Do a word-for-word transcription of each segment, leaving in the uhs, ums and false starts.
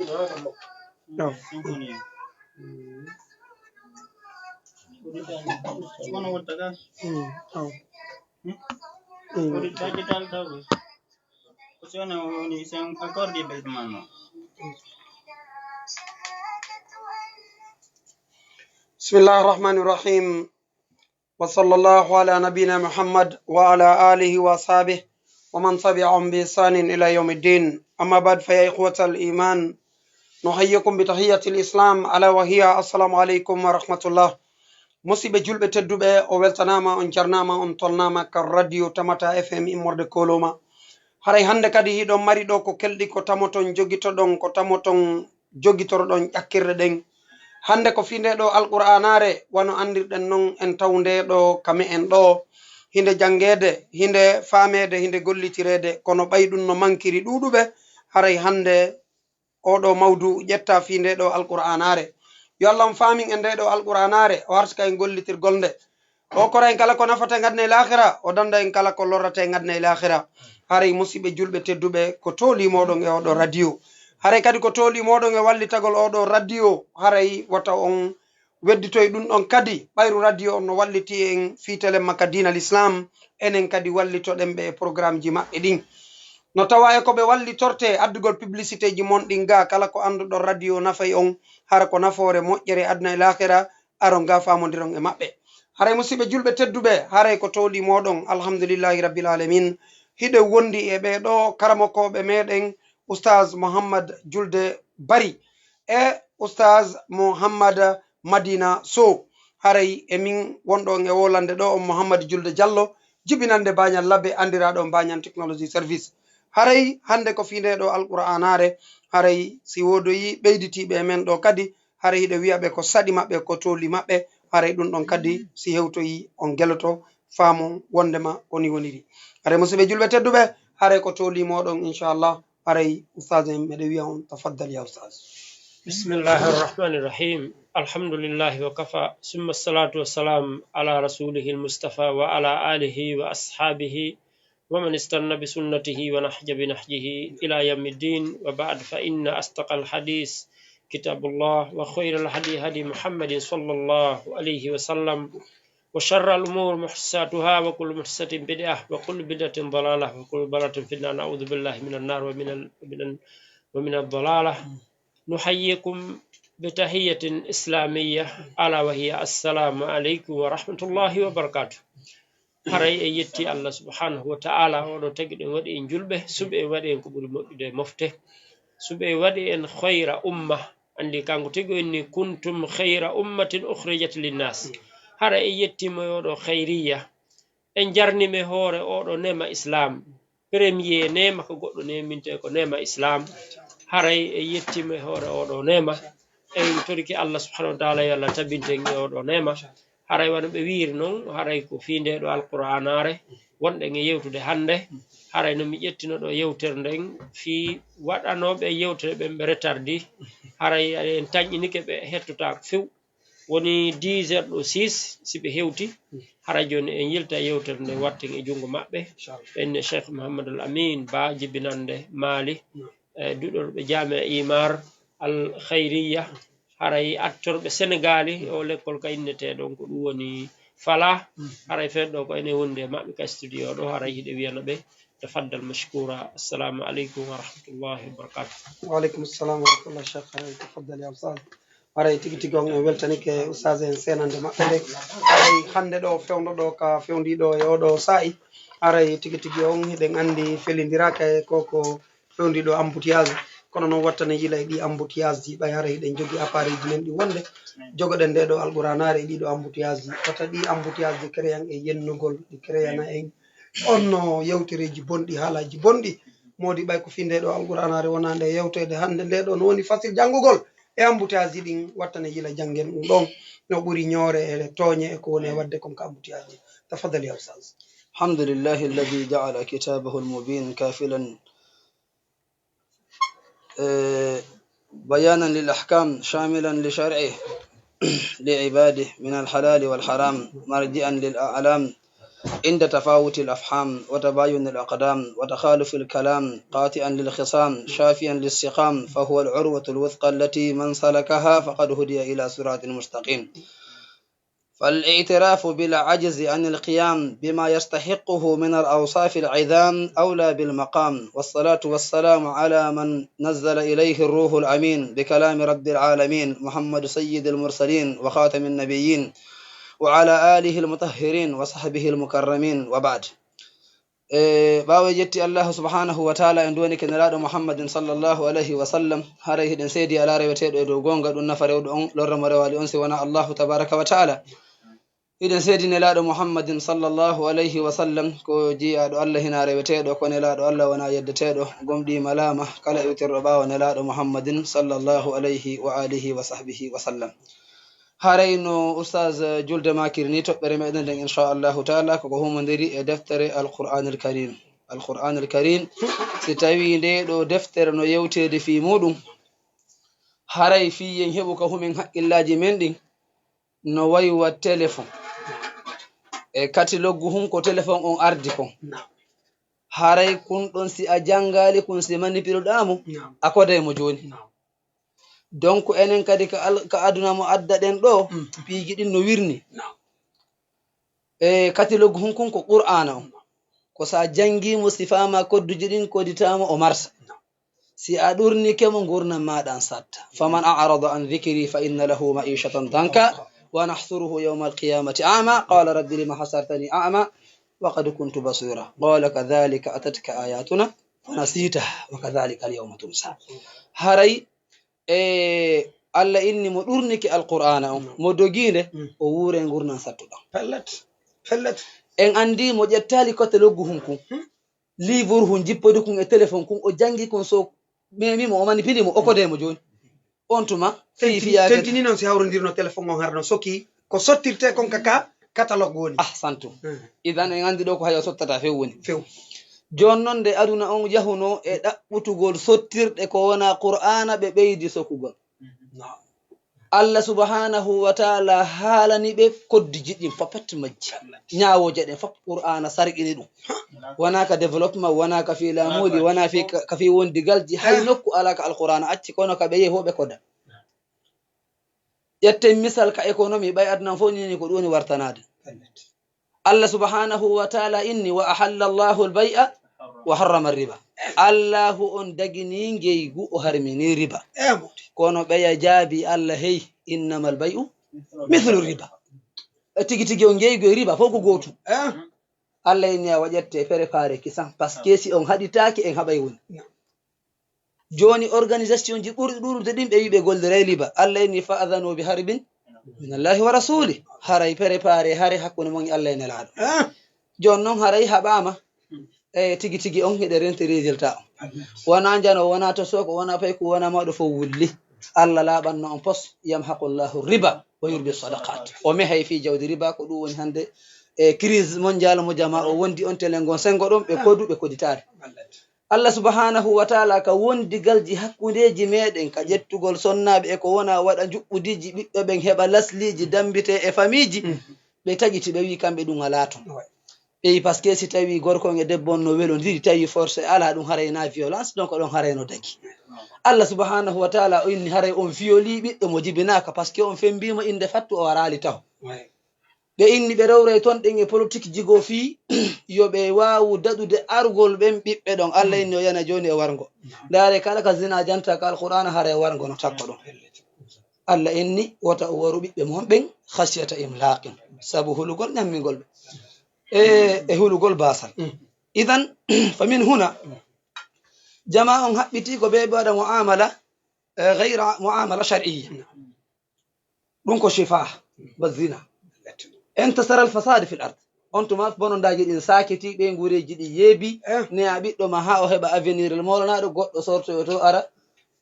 Aw. Mm, aw. Mm. بسم الله الرحمن الرحيم. وصلى الله على نبينا محمد وعلى آله وأصحابه ومن تبعهم بإحسان إلى يوم الدين. أما بعد، فيا إخوة الإيمان، نحييكم بتحية الإسلام، ألا وهي السلام عليكم ورحمة الله. Musiɓɓe julɓe tedduɓe, o weltanaama, on jarnaama, on tolnaama ka radio Tamata F M immorde Koloma. Haray hannde kadi hiɗon mari ɗo ko kelɗi, ko tamoton jogitoɗon, ko tamoton jogitoroɗon ƴakkirɗe ɗen. Hannde ko fii nde ɗo Alqur'aanaare, wano anndirɗen non en taw nde ɗo ka me'en ɗo, hinde janngeede, hinde faameede, hinde gollitireede, kono ɓay ɗum no mankiri ɗuuɗuɓe, haray hannde oo ɗoo mawdu ƴetta fii nde ɗo Alqur'aanaare. Yo Allah on faamin en nde ɗo Alqur'aanaare, o harsika en gollitirgol nde. O kora en kala ko nafata en aduna e laahira, o danda en kala ko lorrata en aduna e laahira. Haray musiɓɓe julɓe tedduɓe, ko tooli mooɗon e oo ɗoo radio. Haray kadi ko tooli mooɗon e wallitagol oo ɗoo radio. Haray wata on wedditoy ɗum ɗon kadi. Ɓayru radio on no walliti en fii telemma ka diina l'islam, enen kadi wallitoɗen ɓe e programmeji maɓɓe ɗin. No tawa e ko ɓe wallitorte addugol publicitéji mon ɗin ga, kala ko annduɗon radio nafay on, hara ko nafoore moƴƴere aduna e laahira, aron ga faamondiron e maɓɓe. Haray musiɓɓe julɓe tedduɓe, haray ko tooli mooɗon, alhamdulillahi rabbil alamin. Hiɗen wondi e ɓee ɗoo karamokooɓe meɗen, Oustaz Mouhammad Julde Bari e Oustaz Mouhammad Madina Sow. Haray e min wonɗo on e wolande ɗo on Mouhammad Julde Diallo, jibinande Bañal Labbe, anndiraaɗo on Bañal Technology Service. Haray hannde ko fii nde ɗo Alqur'aanaare, haray si woodoyi ɓeyditiiɓe e men ɗo kadi, haray hiɗo wi'a ɓe ko saɗi maɓɓe, ko tooli maɓɓe, haray ɗum ɗon kadi si hewtoyi on geloto, faamon wondema ko ni woniri. Haray musiɓɓe julɓe tedduɓe, haray ko tooli mooɗon, inchallah. Haray Oustaz en, meɗe wi'a on, tafaddal ya Oustaz. بسم الله الرحمن الرحيم. الحمد لله وكفى، ثم الصلاة والسلام على رسوله المصطفى وعلى آله وأصحابه ومن استن بسنته ونهج بنهجه إلى يوم الدين، وبعد، فإن أصدق الحديث كتاب الله، وخير الهدي هدي محمد صلى الله عليه وسلم، وشر الأمور محدثاتها، وكل محدثة بدعة، وكل بدعة ضلالة، وكل ضلالة في النار. نعوذ بالله من النار ومن ال-، ومن ال-، ومن الضلالة. نحييكم بتحية إسلامية، ألا وهي السلام عليكم ورحمة الله وبركاته. Haray en yetti Allah subhanahu wa ta'ala, oɗo tagi ɗen waɗi en julɓe, suɓi en waɗi en ko ɓuri moƴƴude e mofte, suɓi en waɗi en khayra umma. Anndi kanko tigi o inni, "Kuntum khayra ummatin ukhrijat linnas." Haray en yetti mo e oɗo khayriya, en jarni mo e hoore oɗo neema Islam. Premier neema ko goɗɗo neeminte ko neema Islam. Haray en yetti mo e hoore oɗo neema. En torike Allah subhanahu wa ta'ala yo Allah tabinte en e oɗo neema. Haray wano ɓe wiiri non, haray ko fii nde ɗo Alqur'aanaare wonɗen e yewtude hannde. Haray no mi ƴettino ɗo yewtere nden fii waɗanooɓe yewtere ɓen ɓe retardi. Haray en tanƴinike ɓe hettotaako few. Woni dix heures ɗo six, si ɓe hewti, haray jooni en yilta yewtere nde watten e junngo maɓɓe. Inchallah. Ɓe inni Cheikh Mouhamadou Al Amin Ba jibinande Mali, e duɗorɓe Jaami'a Imar Al Khayriya, haray attorɓe Senegaali, o lekkol ka innetee ɗon ko ɗum woni Fala. Haray fen ɗo ko enen wondi e maɓɓe ka studio ɗo, haray hiɗe wiyana ɓe, tafaddal mashkura. Assalamu aleykum wa rahmatullahi wa barakatuh. وعليكم السلام ورحمة الله شيخ. Haray tafaddal ya Oustaz. Haray tigi tigi on en weltanike Oustaz en seenande maɓɓe nde. Haray hannde ɗo fewndo ɗo ka fewndi ɗo e oɗo saa'i. Haray tigi tigi on hiɗen anndi felindiraaka e ko ko fewndi ɗo embouteillage. Kono noon wattane yila e ɗi embouteillage ji, ɓay haray hiɗen jogi appareil ji men ɗi wonde. Jogoɗen nde ɗo Alqur'aanaare e ɗi ɗo embouteillage ji. Wata ɗi embouteillage ji créan e yennugol, ɗi créana en on no yewtereeji bonɗi, haalaaji bonɗi. Moodi ɓay ko fii nde ɗo Alqur'aanaare wonaa nde yewteede hannde nde ɗo no woni facile janngugol. E embouteillage ji ɗin wattane yila janngen ɗum ɗon no ɓuri ñoore e tooñe e ko woni e waɗde kon ka embouteillage ji. Tafaddal ya Oustaz. الحمد لله الذي جعل كتابه المبين كافلا، آه، بيانا للأحكام شاملا لشرعه لعباده من الحلال والحرام مرجعا للأعلام عند تفاوت الأفهام وتباين الأقدام وتخالف الكلام قاطعا للخصام شافيا للسقام، فهو العروة الوثقى التي من سلكها فقد هدي إلى صراط مستقيم. فالاعتراف بالعجز عن القيام بما يستحقه من الأوصاف العظام أولى بالمقام، والصلاة والسلام على من نزل إليه الروح الأمين بكلام رب العالمين محمد سيد المرسلين وخاتم النبيين وعلى آله المطهرين وصحبه المكرمين وبعد. E ɓaawo e yetti Allahu subhanahu wa taala, en duwanike nelaaɗo Muhammadin sallallahu alayhi wa sallam. Haray hiɗen seedi alaa reweteeɗo e dow goonga, ɗum nafa rewɗo on, lorra mo rewaali on si wonaa Allahu tabaraka wa taala. Hiɗen seedi nelaaɗo Muhammadin sallallahu alayhi wa sallam ko jiyaaɗo Allah, hinaa reweteeɗo, ko nelaaɗo Allah, wonaa yeddeteeɗo, gomɗii malaama kala iwtirɗo ɓaawo nelaaɗo Muhammadin sallallahu alayhi wa alihi wa sahbihi wa sallam. Haray no Oustaz Julde maakiri ni, toɓɓere meɗen nden, inchallahu taala, koko humondiri e deftere Alqur'anil Karim. Alqur'anil Karim, si tawi nde ɗo deftere no yewteede fii muɗum, haray fii yen heɓu ka humen haqqillaaji men ɗin, no wayi wa telefon. E kati loggu hun ko telefon on ardi kon. Haray kun ɗon si a janngaali kun, si manipiloɗaa mo, a koday mo jooni. Donc, enen kadi ka al-, ka aduna mo adda ɗen ɗo, piiji ɗin no wirni. E kati loggu hun kun ko Qur'aana on. Ko sa janngi mo, si faama kodduji ɗin, koditaa mo, o marsa. Si a ɗurnike mo, ngurnam maaɗa an satta. Faman a'rada an dhikri fa inna lahu ma'ishatan danka wa nahshuruhu yawma al-qiyamati a'ma. Qala rabbi lima hashartani a'ma wa qad kuntu basira. Qala kadhalika atatka ayatuna fanasitaha wa kadhalika al-yawma tunsa. Haray e Allah inni mo ɗurnike Alqur'aana on, mo dogiinde, o wuure ngurndan sattuɗan. Pellet, pellet. En anndi mo ƴettaali kote loggu hun kun. Livre hun jippodi kun e telefon kun, o janngi kun, so memi mo, o manipili mo, o kodee mo jooni. On tuma, fii fiyaake. Tentini noon si hawrondirno telefon on harno soki, ko sottirte kon ka, ka catalogue woni. Ahsantu. Idan en anndi ɗo ko hay o sottata few woni. Few. Jooni noon nde aduna on yahunoo e ɗaɓɓutugol sottirɗe ko wonaa Qur'aana, ɓe ɓeydi sokugol. Naam. Allah subhanahu wa taala haalani ɓe koddiji ɗin fopet majji. Ñaawooje ɗen fop Qur'aana sarqini ɗum. Wonaa ka développement, wonaa ka fii laamuuli, wonaa fii ka, ka fii wondigalji, hay nokku alaa ka Alqur'aana acci, kono ka ɓe yehi fof ɓe koda. Ƴetten misal ka économie, ɓay aduna fof nii ko ɗum woni wartanaade. Allah subhanahu wa taala inni, "Wa ahalla Allahu al-bay'a wa harrama ar-riba." Allahu on dagini ngeygu, o harmini riba. Kono ɓeya jaabi Allah, "Hey, innamal bay'u mithlu riba." E tigi tigi on ngeygu e riba fof ko gootum. Allah inni a waƴatte préparé kisan, parce que si on haɗitaaki, en haɓay woni. Jooni organisation ji ɓurɗi ɗuuɗude ɗin, ɓe wi ɓe golliray liba. Allah inni, "Fa adhanu bi harbin min Allahi wa rasuli." Haray préparé hare hakkunde mon e Allah e Nelaaɗo. Jooni noon haray haɓaama. E tigi tigi on hiɗe renti résultat on. Wonaa njano, wonaa tosoko, wonaa payku, wonaa mawɗo fof wulli. Allah laaɓanno on pos, "Yamhaqu Allahu riba wa yurbi sadaqat." O mehay fii jawdi riba, ko ɗum woni hannde e crise mondial mo jamaa o wondi on, telen ngon sengo ɗon, ɓe kodu, ɓe koditaade. Allah subhanahu wa taala ka wondigalji hakkundeeji meɗen, ka ƴettugol sonnaaɓe e ko wona, waɗa njuɓɓudiiji, ɓiɓɓe ɓen heɓa lasliiji, dambite e famiiji, ɓe taƴiti, ɓe wi kamɓe ɗum alaa toon. Ɓe wi parce que si tawi gorko on e debbo on no welondiri, tawi forcé alaa ɗum, haray na violence, donc ɗon haray no dagi. Allah subhanahu wa taala o inni haray on violi ɓiɗɗo mo jibinaaka, parce que on fembiimo innde fattu o waraali taho. Ɓe inni ɓe rewray toon ɗen e politique jigo fii yo ɓe waawu daɗude argol ɓen ɓiɓɓe ɗon. Allah inni o yana jooni e warngo. Ndaare kala ka zina janta ka Alqur'aana, hara e warngo no takko ɗon. Allah inni wota o waru ɓiɓɓe mon ɓen khashyata imlaqin, sabu hulugol ñammingol ɓe. E, e hulugol baasal. Idan, fa min huna, jamaa on haɓɓiti ko ɓe ɓe waɗa mu'amala, e, ghayra mu'amala shar'iyya. Ɗum ko shifa wa zina. Intasara al fasad fil ard. On tuma bonondaaji ɗin saakiti, ɓe ngureeji ɗi yeebi, ne a ɓiɗɗo ma haa o heɓa avenir el moolanaɗo, goɗɗo sortoyo to ara,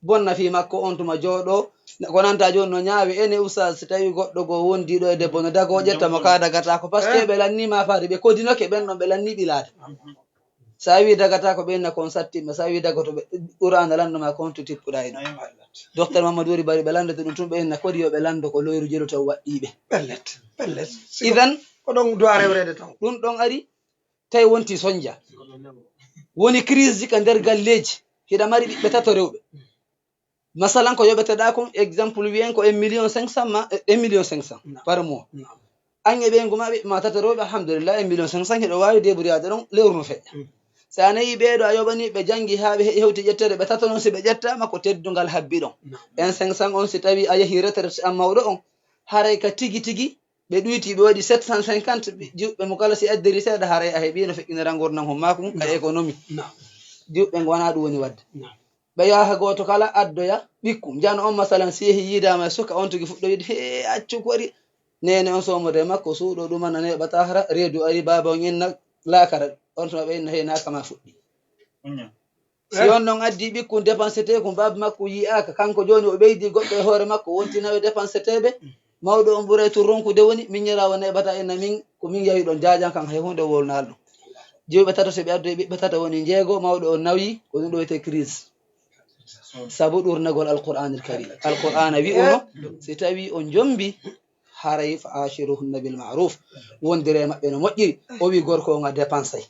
bonna fii makko, on tuma jooɗo, ko nanta jooni no ñaawi ene ustaz, si tawi goɗɗo goo wondi ɗo e debbo no dagoo, ƴetta mo ka dagata ko, parce que ɓe lanni ma faade, ɓe kodinoke ɓen ɗon, ɓe lanni ɓilaade. Sa wi dagata ko ɓe inna kon sattimɓe, sa wi dagoto ɓe, Qur'aana lanndo ma ko honto tippuɗa e ɗum. Docteur Mamadou Wori Bari ɓe lanndata ɗum tun, ɓe inna kodi yo ɓe lanndo ko loyru jeloto waɗɗiiɓe. Pellet, pellet. Idan, Ko ɗon du'a rewreede taw. Ɗum ɗon ari, tawi wonti sonja. Woni crise ji ka nder galleeji. Hiɗa mari ɓiɓɓe tato rewɓe. Masalan, ko yoɓeteɗaa kon, exemple, wiyen ko un million cinq cent ma, un million cinq cent Naam. par mois. Naam. An e ɓeyngu ma, ɓiɓɓe ma tato rewɓe, alhamdulillah, un million cinq cent hiɗo waawi débrouillade ɗon, lewru no feƴƴa. Mm. Si a nayi ɓeeɗo, a yoɓani ɓe janngi haa ɓe he-, hewti ƴetteede, ɓe tato non, si ɓe ƴettaama, ko teddungal habbi ɗon. Naam. Un cinq cent on, si tawi a yahi retraite an mawɗo on, haray ka tigi tigi, ɓe ɗuyti, ɓe waɗi sept cent cinquante, ɓe, juɓɓe mo kala si addiri seeɗa, haray a heɓi no feƴƴinira ngurndan hon maaku ka Naam. économie. Naam. Juɓɓe ngo wonaa ɗum woni waɗde. Naam. Ɓe yaha gooto kala addoya ɓikku. Jano on, masalan, si yehi yiidaama e suka, on tigi fuɗɗo wiide, "Hee, accu ko waɗi." Neene on soomode makko, suuɗo ɗum ana neeɓata hara, reedu ari, baaba on inna laakara. On tuma ɓe inna, "Hee, naaka ma fuɗɗi." Si on non addi ɓikkun dépenseteekun, baaba makko yi'aaka, kanko jooni o ɓeydi goɗɗo e hoore makko, wonti nayo dépenseteeɓe, mawɗo on ɓuray tun ronkude woni, miññiraawo neeɓata inna min, ko min yahi ɗon jaajan kan hay huunde wolnaali ɗum. Jiwɓe tato, si ɓe addoyi ɓiɓɓe tato woni jeego, mawɗo on nawi, ko ɗum ɗo wiyetee crise. Sabu ɗuurnagol Alqur'aanil Kariim. Alqur'aana wi'uno, si tawii on jombi, haray fa aashiruhunna bil ma'ruf. Wondire e maɓɓe no moƴƴiri. O wi gorko on a dépensay.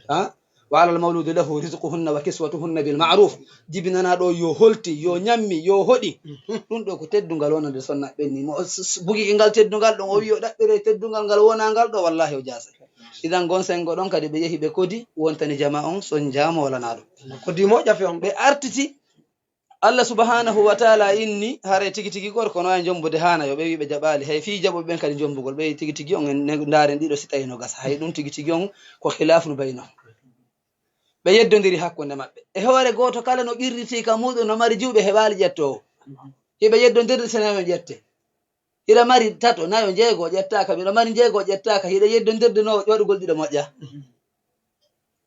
Ha? "Wa alal mawludi lahu rizquhunna wa kiswatuhunna bil ma'ruf." Jibinanaaɗo yo holti, yo ñammi, yo hoɗi. Ɗum ɗo ko teddungal wonande sonna ɓenni. Mo s-, s-, bugike ngal teddungal ɗon, o wi o ɗaɓɓire teddungal ngal wonangal ɗo, wallahi o jaasay. Idan gon sengo ɗon kadi ɓe yehi ɓe kodi, wontani jama on son jaamolanaaɗo. Kodi moƴƴa fe on. Ɓe artiti Allah subhanahu wa ta'ala inni, haray tigi tigi gorko no e jombude haana yo ɓe wi ɓe jaɓaali. Hay fii jaɓuɓe ɓen kadi jombugol, ɓe wi tigi tigi on en ne-, ndaaren ɗiɗo si tawi no gasa. Hay ɗum tigi tigi on ko khilafun baynahum. Ɓe yeddondiri hakkunde maɓɓe. E hoore gooto kala no qirriti ka muuɗum no mari juuɗe heɓaali ƴettoowo. Hiɓe yeddondirde si nayo ƴette. Hiɗa mari tato, nayo, jeego ƴettaaka. Miɗo mari jeego ƴettaaka. Hiɗa yeddondirde no waɗugol ɗiɗo moƴƴa.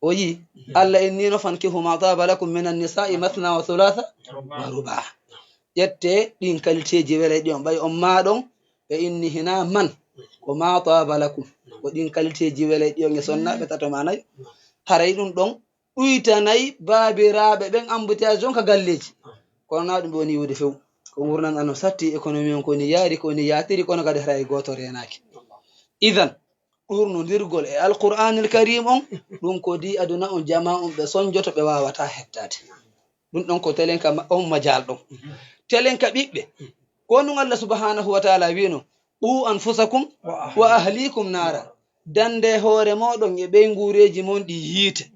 O yi, Allah inni no, "Fankihu ma taba lakum minan nisa'i mathna wa thulatha wa ruba." Ƴette ɗin qualitéji welay ɗi on. Ɓay on ma ɗon, ɓe inni hina man, ko ma taba lakum. Ko ɗin qualitéji welay ɗi on e sonna, ɓe tato ma nayo. Haray ɗum ɗon ɗuytanay baabiraaɓe ɓen embouteillage on ka galleeji. Kono na ɗum ɓe woni yiwude few. Ko ngurndan an no satti, économie on ko ni yaari, ko ni yaatiri, kono kadi haray gooto reenaaki. Idan, ɗuurnondirgol e Alqur'aanil Kariim on, ɗum ko di aduna on, jama on ɓe sonjoto, ɓe waawataa hettaade. Ɗum ɗon ko telenka ma-, on majal ɗon. Telenka ɓiɓɓe. Ko ɗum Allah subhanahu wa ta'ala wi'no, "Qu anfusakum wa ahlikum naara." Dande hoore moɗon e ɓeynguureeji mon ɗi yiite.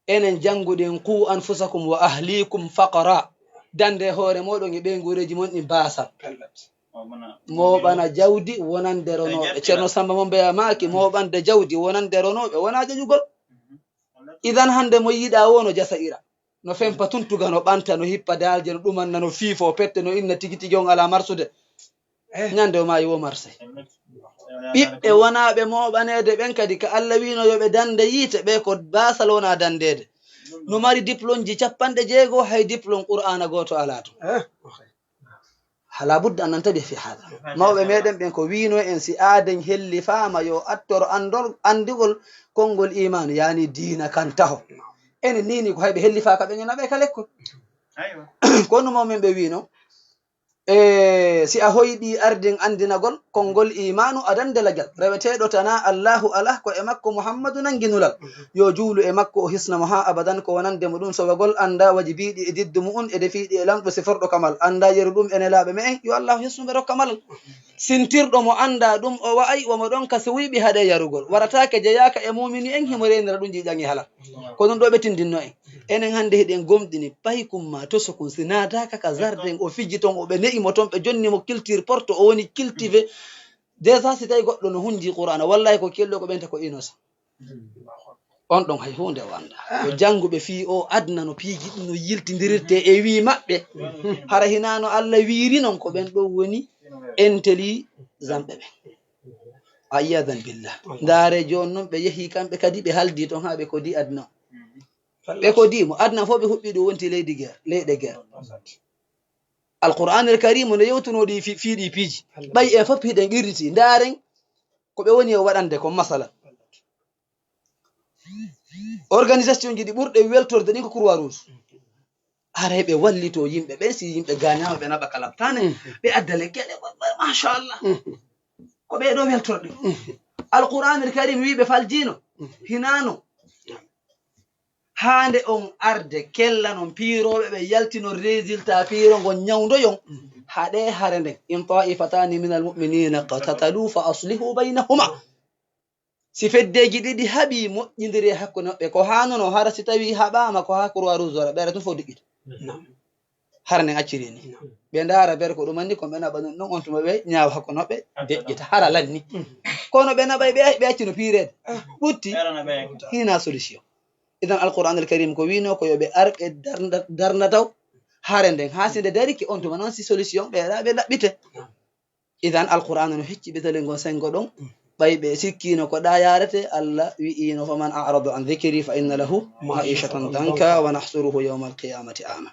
Enen jannguɗen, "Qu anfusakum wa ahlikum faqra." Dande hoore moɗon e ɓeynguureeji mon ɗi baasal. Mooɓana jawdi wonande ronooɓe. Ceerno Samba Mombe a maaki, mooɓande jawdi wonande ronooɓe wonaa jaƴugol. Idan hannde mo yiɗaa wo no jasa ira. No fempa tuntuga, no ɓanta, no hippa daalje, no ɗumanna, no fiifo pette, no inna tigi tigi on alaa marsude. Eh. Ñande o maayi wo marsay. Ɓiɓɓe wonaaɓe mooɓaneede ɓen kadi ka Allah wi'no yo ɓe dande yiite, ɓe ko baasal wonaa dandeede. No mari diplôme ji capanɗe jeego, hay diplôme Qur'aana gooto alaa ton. Eh, ok. Hala budda an nantabi fi hada. Mawɓe meɗen ɓen ko wi'no en si aaden hellifaama yo attor andol, andigol konngol iimaanu, yaani diina kan taho. Enen ni ni ko hay ɓe hellifaaka ɓen en naɓe ka lekkol. Aywa. Kono mawɓe men ɓe wi'no, e, si a hoyɗi arden andinagol konngol iimaanu, a dande lajal. Reweteeɗo tana Allahu alah, ko e makko Muhammadu nangi nulal. Yo juulu e makko, o hisna mo haa abadan, ko wonande mo ɗum sowagol, annda wajibiiɗi e diddu mu'un, e defiiɗi e lamɗo siforɗo kamal, annda yeru ɗum e nelaaɓe me'en, yo Allahu hisnu ɓe rokka malal. Sintirɗo mo annda ɗum, o wa'ay, wo mo ɗon ka suwiiɓi haɗe yarugol. Warataake jeyaaka e muumini en, himo reenira ɗum ƴiiƴan e halal. Ko ɗum ɗo ɓe tindinno en. Enen hannde hiɗen gomɗini, paykun ma tosokun si naataaka ka zarden, o fiji ton, o ɓe ne'i mo ton, ɓe jonni mo culture porte, o woni cultivé. Déjà, si tawi goɗɗo no hunji Qur'aana, wallahi ko kelɗo ko ɓenta ko innocent. On ɗon hay huunde o annda. Ko jannguɓe fii o aduna no piiji ɗin no yiltindirirte e wii maɓɓe. Hara hinaa no Allah wiiri non, ko ɓen ɗon woni intelligentɓe ɓen. Ayyadan billah. Ndaare jooni non ɓe yehi kamɓe kadi ɓe haldi ton haa ɓe kodi aduna. Ɓe kodi mo. Aduna fof ɓe huɓɓi ɗum wonti leydi guerre, leyɗe guerre. Alqur'aanul Kariimu no yewtunoo ɗi fi-, fii ɗi piiji. Ɓay en fof hiɗen qirriti. Ndaaren ko ɓe woni e waɗande kon, masalan. Organisation ji ɗi ɓurɗe weltorde ɗin ko Croix Rouge. Haray ɓe wallitoo yimɓe ɓen, si yimɓe gaañaama, ɓe naɓa ka laptaane, ɓe adda lekkele, machallah. Ko ɓee ɗoo weltorɗe. Alqur'anil Karim wiiɓe faljiino, hinaano. Haande on arde kellanon piirooɓe ɓe yaltinon résultat piiro ngon ñawndoyon. Haɗe hare nden. In ta'ifatani minal mu'minina qatatalu fa aslihu baynahuma. Si feddeeji ɗiɗi haɓi moƴƴindire hakkunde maɓɓe, ko haanuno hara si tawi haɓaama ko haa Croix Rouge wara, ɓeere tun fof diƴƴita. Hara nden acciri ni. Ɓe ndaara ɓeere ko ɗum anndi kon ɓe naɓa ɗum ɗon, on tuma ɓe ñaawa hakkunde maɓɓe deƴƴita hara lanni. Kono ɓe naɓay ɓe ɓe accino piireede. Ɓutti. Hina solution. Idan Alqur'an al Karim ko wiino ko yo ɓe ar ɓe darnda darnda taw hare nden haa si nde darike, on tuma noon si solution ɓe ɗa ɓe ɗaɓɓite. Idan Alqur'an no hecci ɓe tele ngon sengo ɗon. Ɓay ɓe sikkino ko ɗa yarete, Allah wi'ino faman a'rada an dhikri fa inna lahu ma'ishatan danka wa nahsuruhu yawmal qiyamati ama.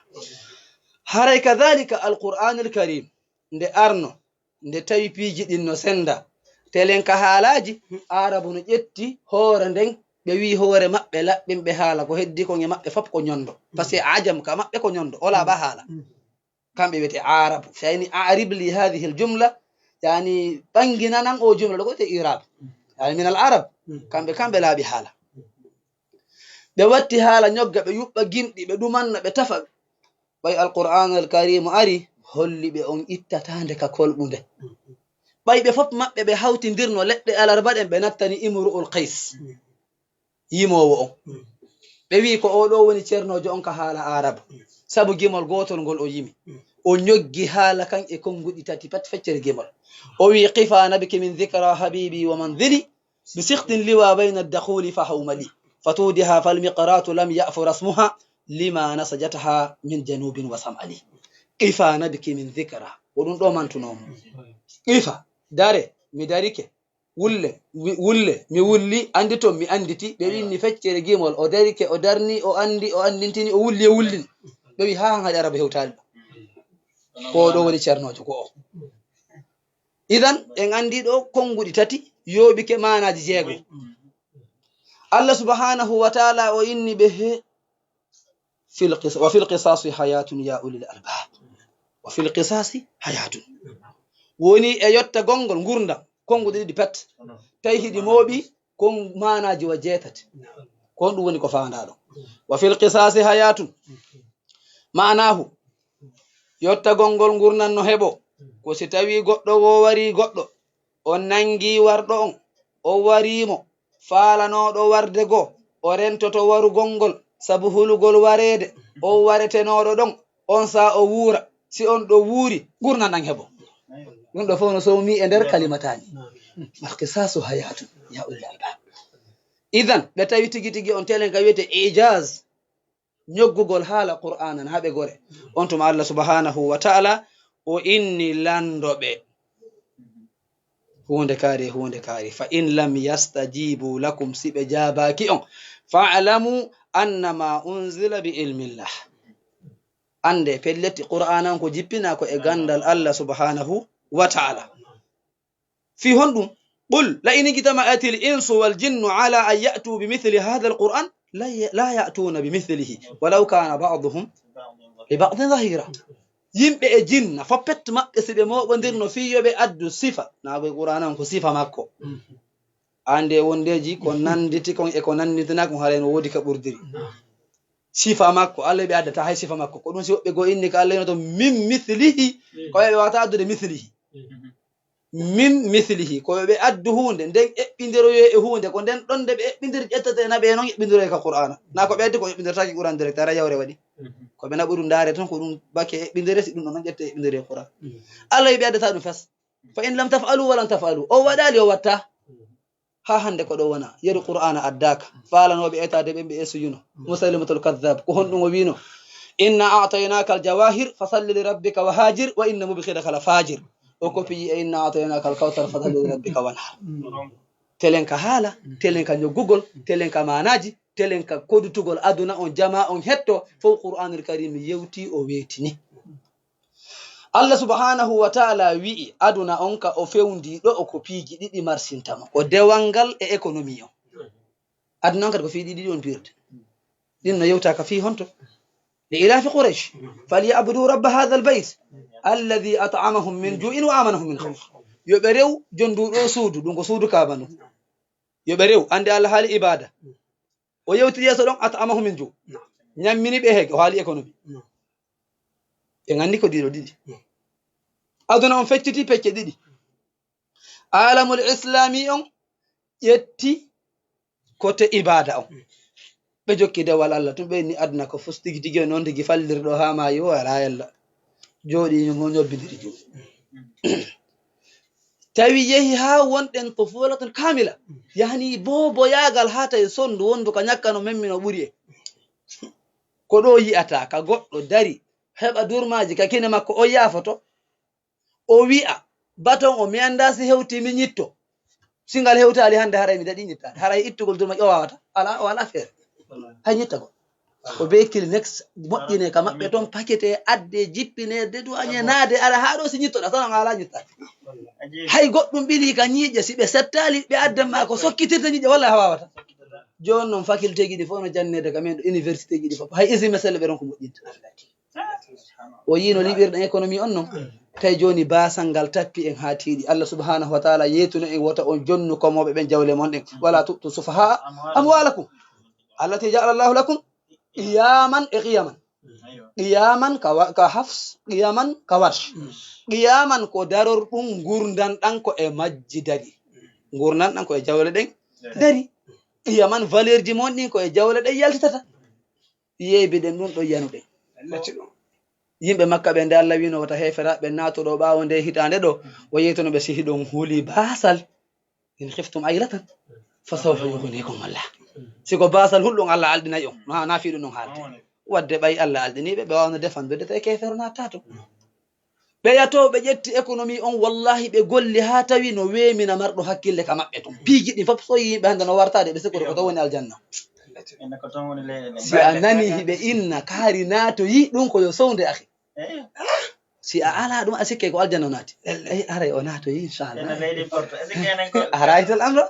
Haray kadhalika Alqur'anul Karim nde arno, nde tawi piiji ɗin no senda, telen ka haalaaji, Aarabu no ƴetti hoore nden, ɓe wi hoore maɓɓe laɓɓinɓe haala, ko heddi kon e maɓɓe fop ko ñondo. Parce que ajam ka maɓɓe ko ñondo, o laaɓa haala. Kamɓe wiyete Aarabu. Si a ini a'rib li hadhihi al jumla, yani ɓanginanam o jumla ɗo ko wiyete i'rab. Yani min al arab. Kamɓe, kamɓe laaɓi haala. Ɓe watti haala ñogga, ɓe yuɓɓa gimɗi, ɓe ɗumanna, ɓe tafa. Ɓay Alqur'an al Karim ari, holli ɓe on ittataande ka kolɓunde. Ɓay ɓe fop maɓɓe ɓe hawtindirno leɗɗe alarba ɗen, ɓe nattani Imru'ul Qais, yimoowo on. Ɓe wi'i ko oo ɗoo woni ceernoojo on ka haala Aarabu. Sabu gimol gootol ngol o yimi. O ñoggi haala kan e konnguɗi tati pat feccere gimol. O wi'i, qifa nabki min dhikra habibi wa manzili, بسخط اللوى بين الدخول فهوملي. فتودها فالمقراة لم يعف رسمها لما نسجتها من جنوب وسمأل. قفا نبكي من ذكرى. Ko ɗum ɗo mantunoo mo. Qifa, dare, mi darike. Wulle, mi, wulle, mi wulli, anditon, mi anditi. Ɓe winni feccere gimol, o darike, o darni, o andi, o andintini, o wulli, o wullini. Ɓe wi, haa han haɗi Arabu hewtaali ɗo. Ko ɗo woni ceernoojo ko o. Idan, en andi ɗo konnguɗi tati yooɓike maanaaji jeego. Allah subhanahu wa ta'ala o inni ɓe he fil qis-, wa fil qisasi hayatun ya ulil albab. Wa fil qisasi hayatun. Woni e yottagol ngol ngurndan, konnguɗi ɗiɗi pet. Tawi hiɗi mooɓi kon maanaaji wa jeetati. Ko honɗum woni ko faandaa ɗo? Wa fil qisasi hayatun. Ma'anahu, yottagol ngol ngurndan no heɓo, ko si tawii goɗɗo woo warii goɗɗo, on nangii warɗo on, on warii mo, faalanooɗo warde goo, o rentoto warugol ngol, sabu hulugol wareede, on waretenooɗo ɗon, on saa o wuura, si on ɗo wuuri, ngurndan ɗan heɓo. Ɗum ɗo fof no soomi e nder kalimataani. Wal qisaasu hayaatun, yaa ulil albaab. Idan, ɓe tawi tigi tigi on telen ka wiyete ijaaz, ñoggugol haala Qur'aana na haɓe gore. On tuma Allah subhanahu wa ta'ala o inni lanndo ɓe. Huunde kaari e huunde kaari. Fa in lam yastajibu lakum, si ɓe jaabaaki on, fa'lamu annama unzila bi ilmillah. Annde, pellet, Qur'aana on ko jippinaa ko e ganndal Allah subhanahu wa ta'ala. Fii honɗum? Qul, la in ijtama'atil insu wal jinnu ala an ya'tu bi mithli hadha al Qur'an, la ya-, la ya'tuna bi mithlihi, walaw kana ba'duhum li ba'din zahira. Yimɓe e jinna, foppet maɓɓe, si ɓe mooɓondirno fii yo ɓe addu sifa, naa koy Qur'aana on ko sifa makko. Annde wondeeji ko nannditi kon e ko nannditinaa kon, haray no woodi ka ɓurdiri. Sifa makko, Allah ɓe addata hay sifa makko. Ko ɗum si woɓɓe goo inni ka Allah yinoto min mithlihi, ko ɓe wata addude mithlihi. Min mithlihi, ko ɓe addu huunde, nden eɓɓindiroyee e huunde, ko nden ɗon nde ɓe eɓɓindiri ƴettete e naɓe non eɓɓindiroyee ka Qur'aana. Naa ko ɓe addi ko eɓɓindirtaaki Qur'aan direct, hara yawre waɗi. Ko ɓe naɓuɗum ndaare tan, ko ɗum bakke eɓɓindire, si ɗum ɗon non ƴette eɓɓindiree Qur'aan. Allah ɓe addata ɗum fes. Fa in lam taf'alu wa lan taf'alu. O waɗaali, o watta. Haa hannde ko ɗo wona, yeru Qur'aana addaaka. Faalanooɓe etaade ɓen ɓe esuyuno. Musaylimatul Kaddaab, ko honɗum o wiino? Inna a'taynaaka al jawahir, fa salli li rabbika wa haajir, wa inna mubghidaka la faajir. O kopiyi e inna a'taynaaka al kawsar, fa salli li rabbika wanhar. Telen ka haala, telen ka ñoggugol, telen ka maanaaji, telen ka kodutugol aduna on, jamaa on hetto, fow Qur'aanul Kariim yewti, o weetini. Allah subhanahu wa ta'ala wi'i, aduna on ka o fewndi ɗo o ko piiji ɗiɗi marsinta mo. Ko dewal ngal e économie on. Aduna on kadi ko fii ɗiɗi on piirde. Ɗin no yewta ka fii honto? Li ilaafi Quraysh. Falya'budu rabba hadha al-bayt alladhi at'amahum min ju'in wa amanahum min khawf. Yo ɓe rew jon ndu ɗo suudu, ɗum ko suudu Kaaba ndu. Yo ɓe rew, annde Allah haali ibada. O yewtiri yeeso ɗon, at'amahum min ju'. Ñammini ɓe heege, o haali économie. Ɓe nganndi ko ɗiɗo ɗiɗi. Aduna on fecciti pecce ɗiɗi. Alamul islami on ƴetti kote ibada on. Ɓe jokki dewal Allah tun, ɓe inni aduna ko fus tigi tigi on, noon tigi fallirɗo haa maayi o alaa yalla. Jooɗi mo ñobbidiri juuɗe. Tawi yehi haa wonɗen tufulatul kamila. Yahni booboyaagal haa tawi sondu wondu ka ñakkano memmi no ɓuri en. Ko ɗo yi'ata ka goɗɗo dari, heɓa durmaaji ka kine makko, o yaafoto. O wi'a, baton o, mi anndaa si hewti mi ñitto. Si ngal hewtaali hannde, haray mi daɗi ñittaade. Haray ittugol durmaaji o waawata. Alaa, o alaa feere. Hay ñittagol. Ko be Kleenex moƴƴine ka maɓɓe ton, pakete, adde, jippine, deduwañe, naade, ara haa ɗo si ñittoɗa, tan a alaa ñittaade. Hay goɗɗum ɓili ka ñiiƴe, si ɓe settaali, ɓe addan ma ko sokkitirta ñiiƴe, wallahi a waawata. Jooni noon facultéji ɗi fof no janneede ka men ɗo, universitéji ɗi fof. Hay isi meselle ɓe ronko moƴƴinde. O yii no liɓirɗen économie on non. Tawi jooni baasal ngal tappi en haa tiiɗi. Allah subhanahu wa ta'ala yeetuno en wota on jonnu komooɓe ɓen jawle mon ɗen. Wala tu'tu sufaha'a amwalakum allati ja'ala Allahu lakum qiyaman e qiyaman. Qiyaman ka wa-, ka Hafs, qiyaman ka Warsh. Qiyaman ko daror ɗum ngurndan ɗan ko e majji dari. Ngurndan ɗan ko e jawle ɗen dari. Qiyaman valeur ji mon ɗin ko e jawle ɗen yaltitata. Yeebiɗen ɗum ɗo yanuɗen. Yimɓe Makka ɓe nde Allah wino wota heeferaaɓe naatu ɗo ɓaawo nde hitaande ɗo, o yeytono ɓe si hiɗon huli baasal. In khiftum aylatan fa sawfa yughnikum Allah. Si ko baasal hulɗum Allah alɗinay on, na, na fiɗum ɗum haalde. Wadde ɓay Allah alɗini ɓe, ɓe waawno defandude tawi keefeero naatataa to. Ɓe yatoo ɓe ƴetti économie on, wallahi ɓe golli haa tawi no weemina marɗo hakkille ka maɓɓe ton. Piiji ɗin fof so yii yimɓe hannde no wartaade, ɓe sikkoto ko ton woni aljanna. Si a nani hiɓe inna kaari naatoyi, ɗum ko yo sownde akhi. Si a alaa ɗum, a sikke ko aljanna o naati. Ey, haray o naatoyi, inchallah. A raytal amro.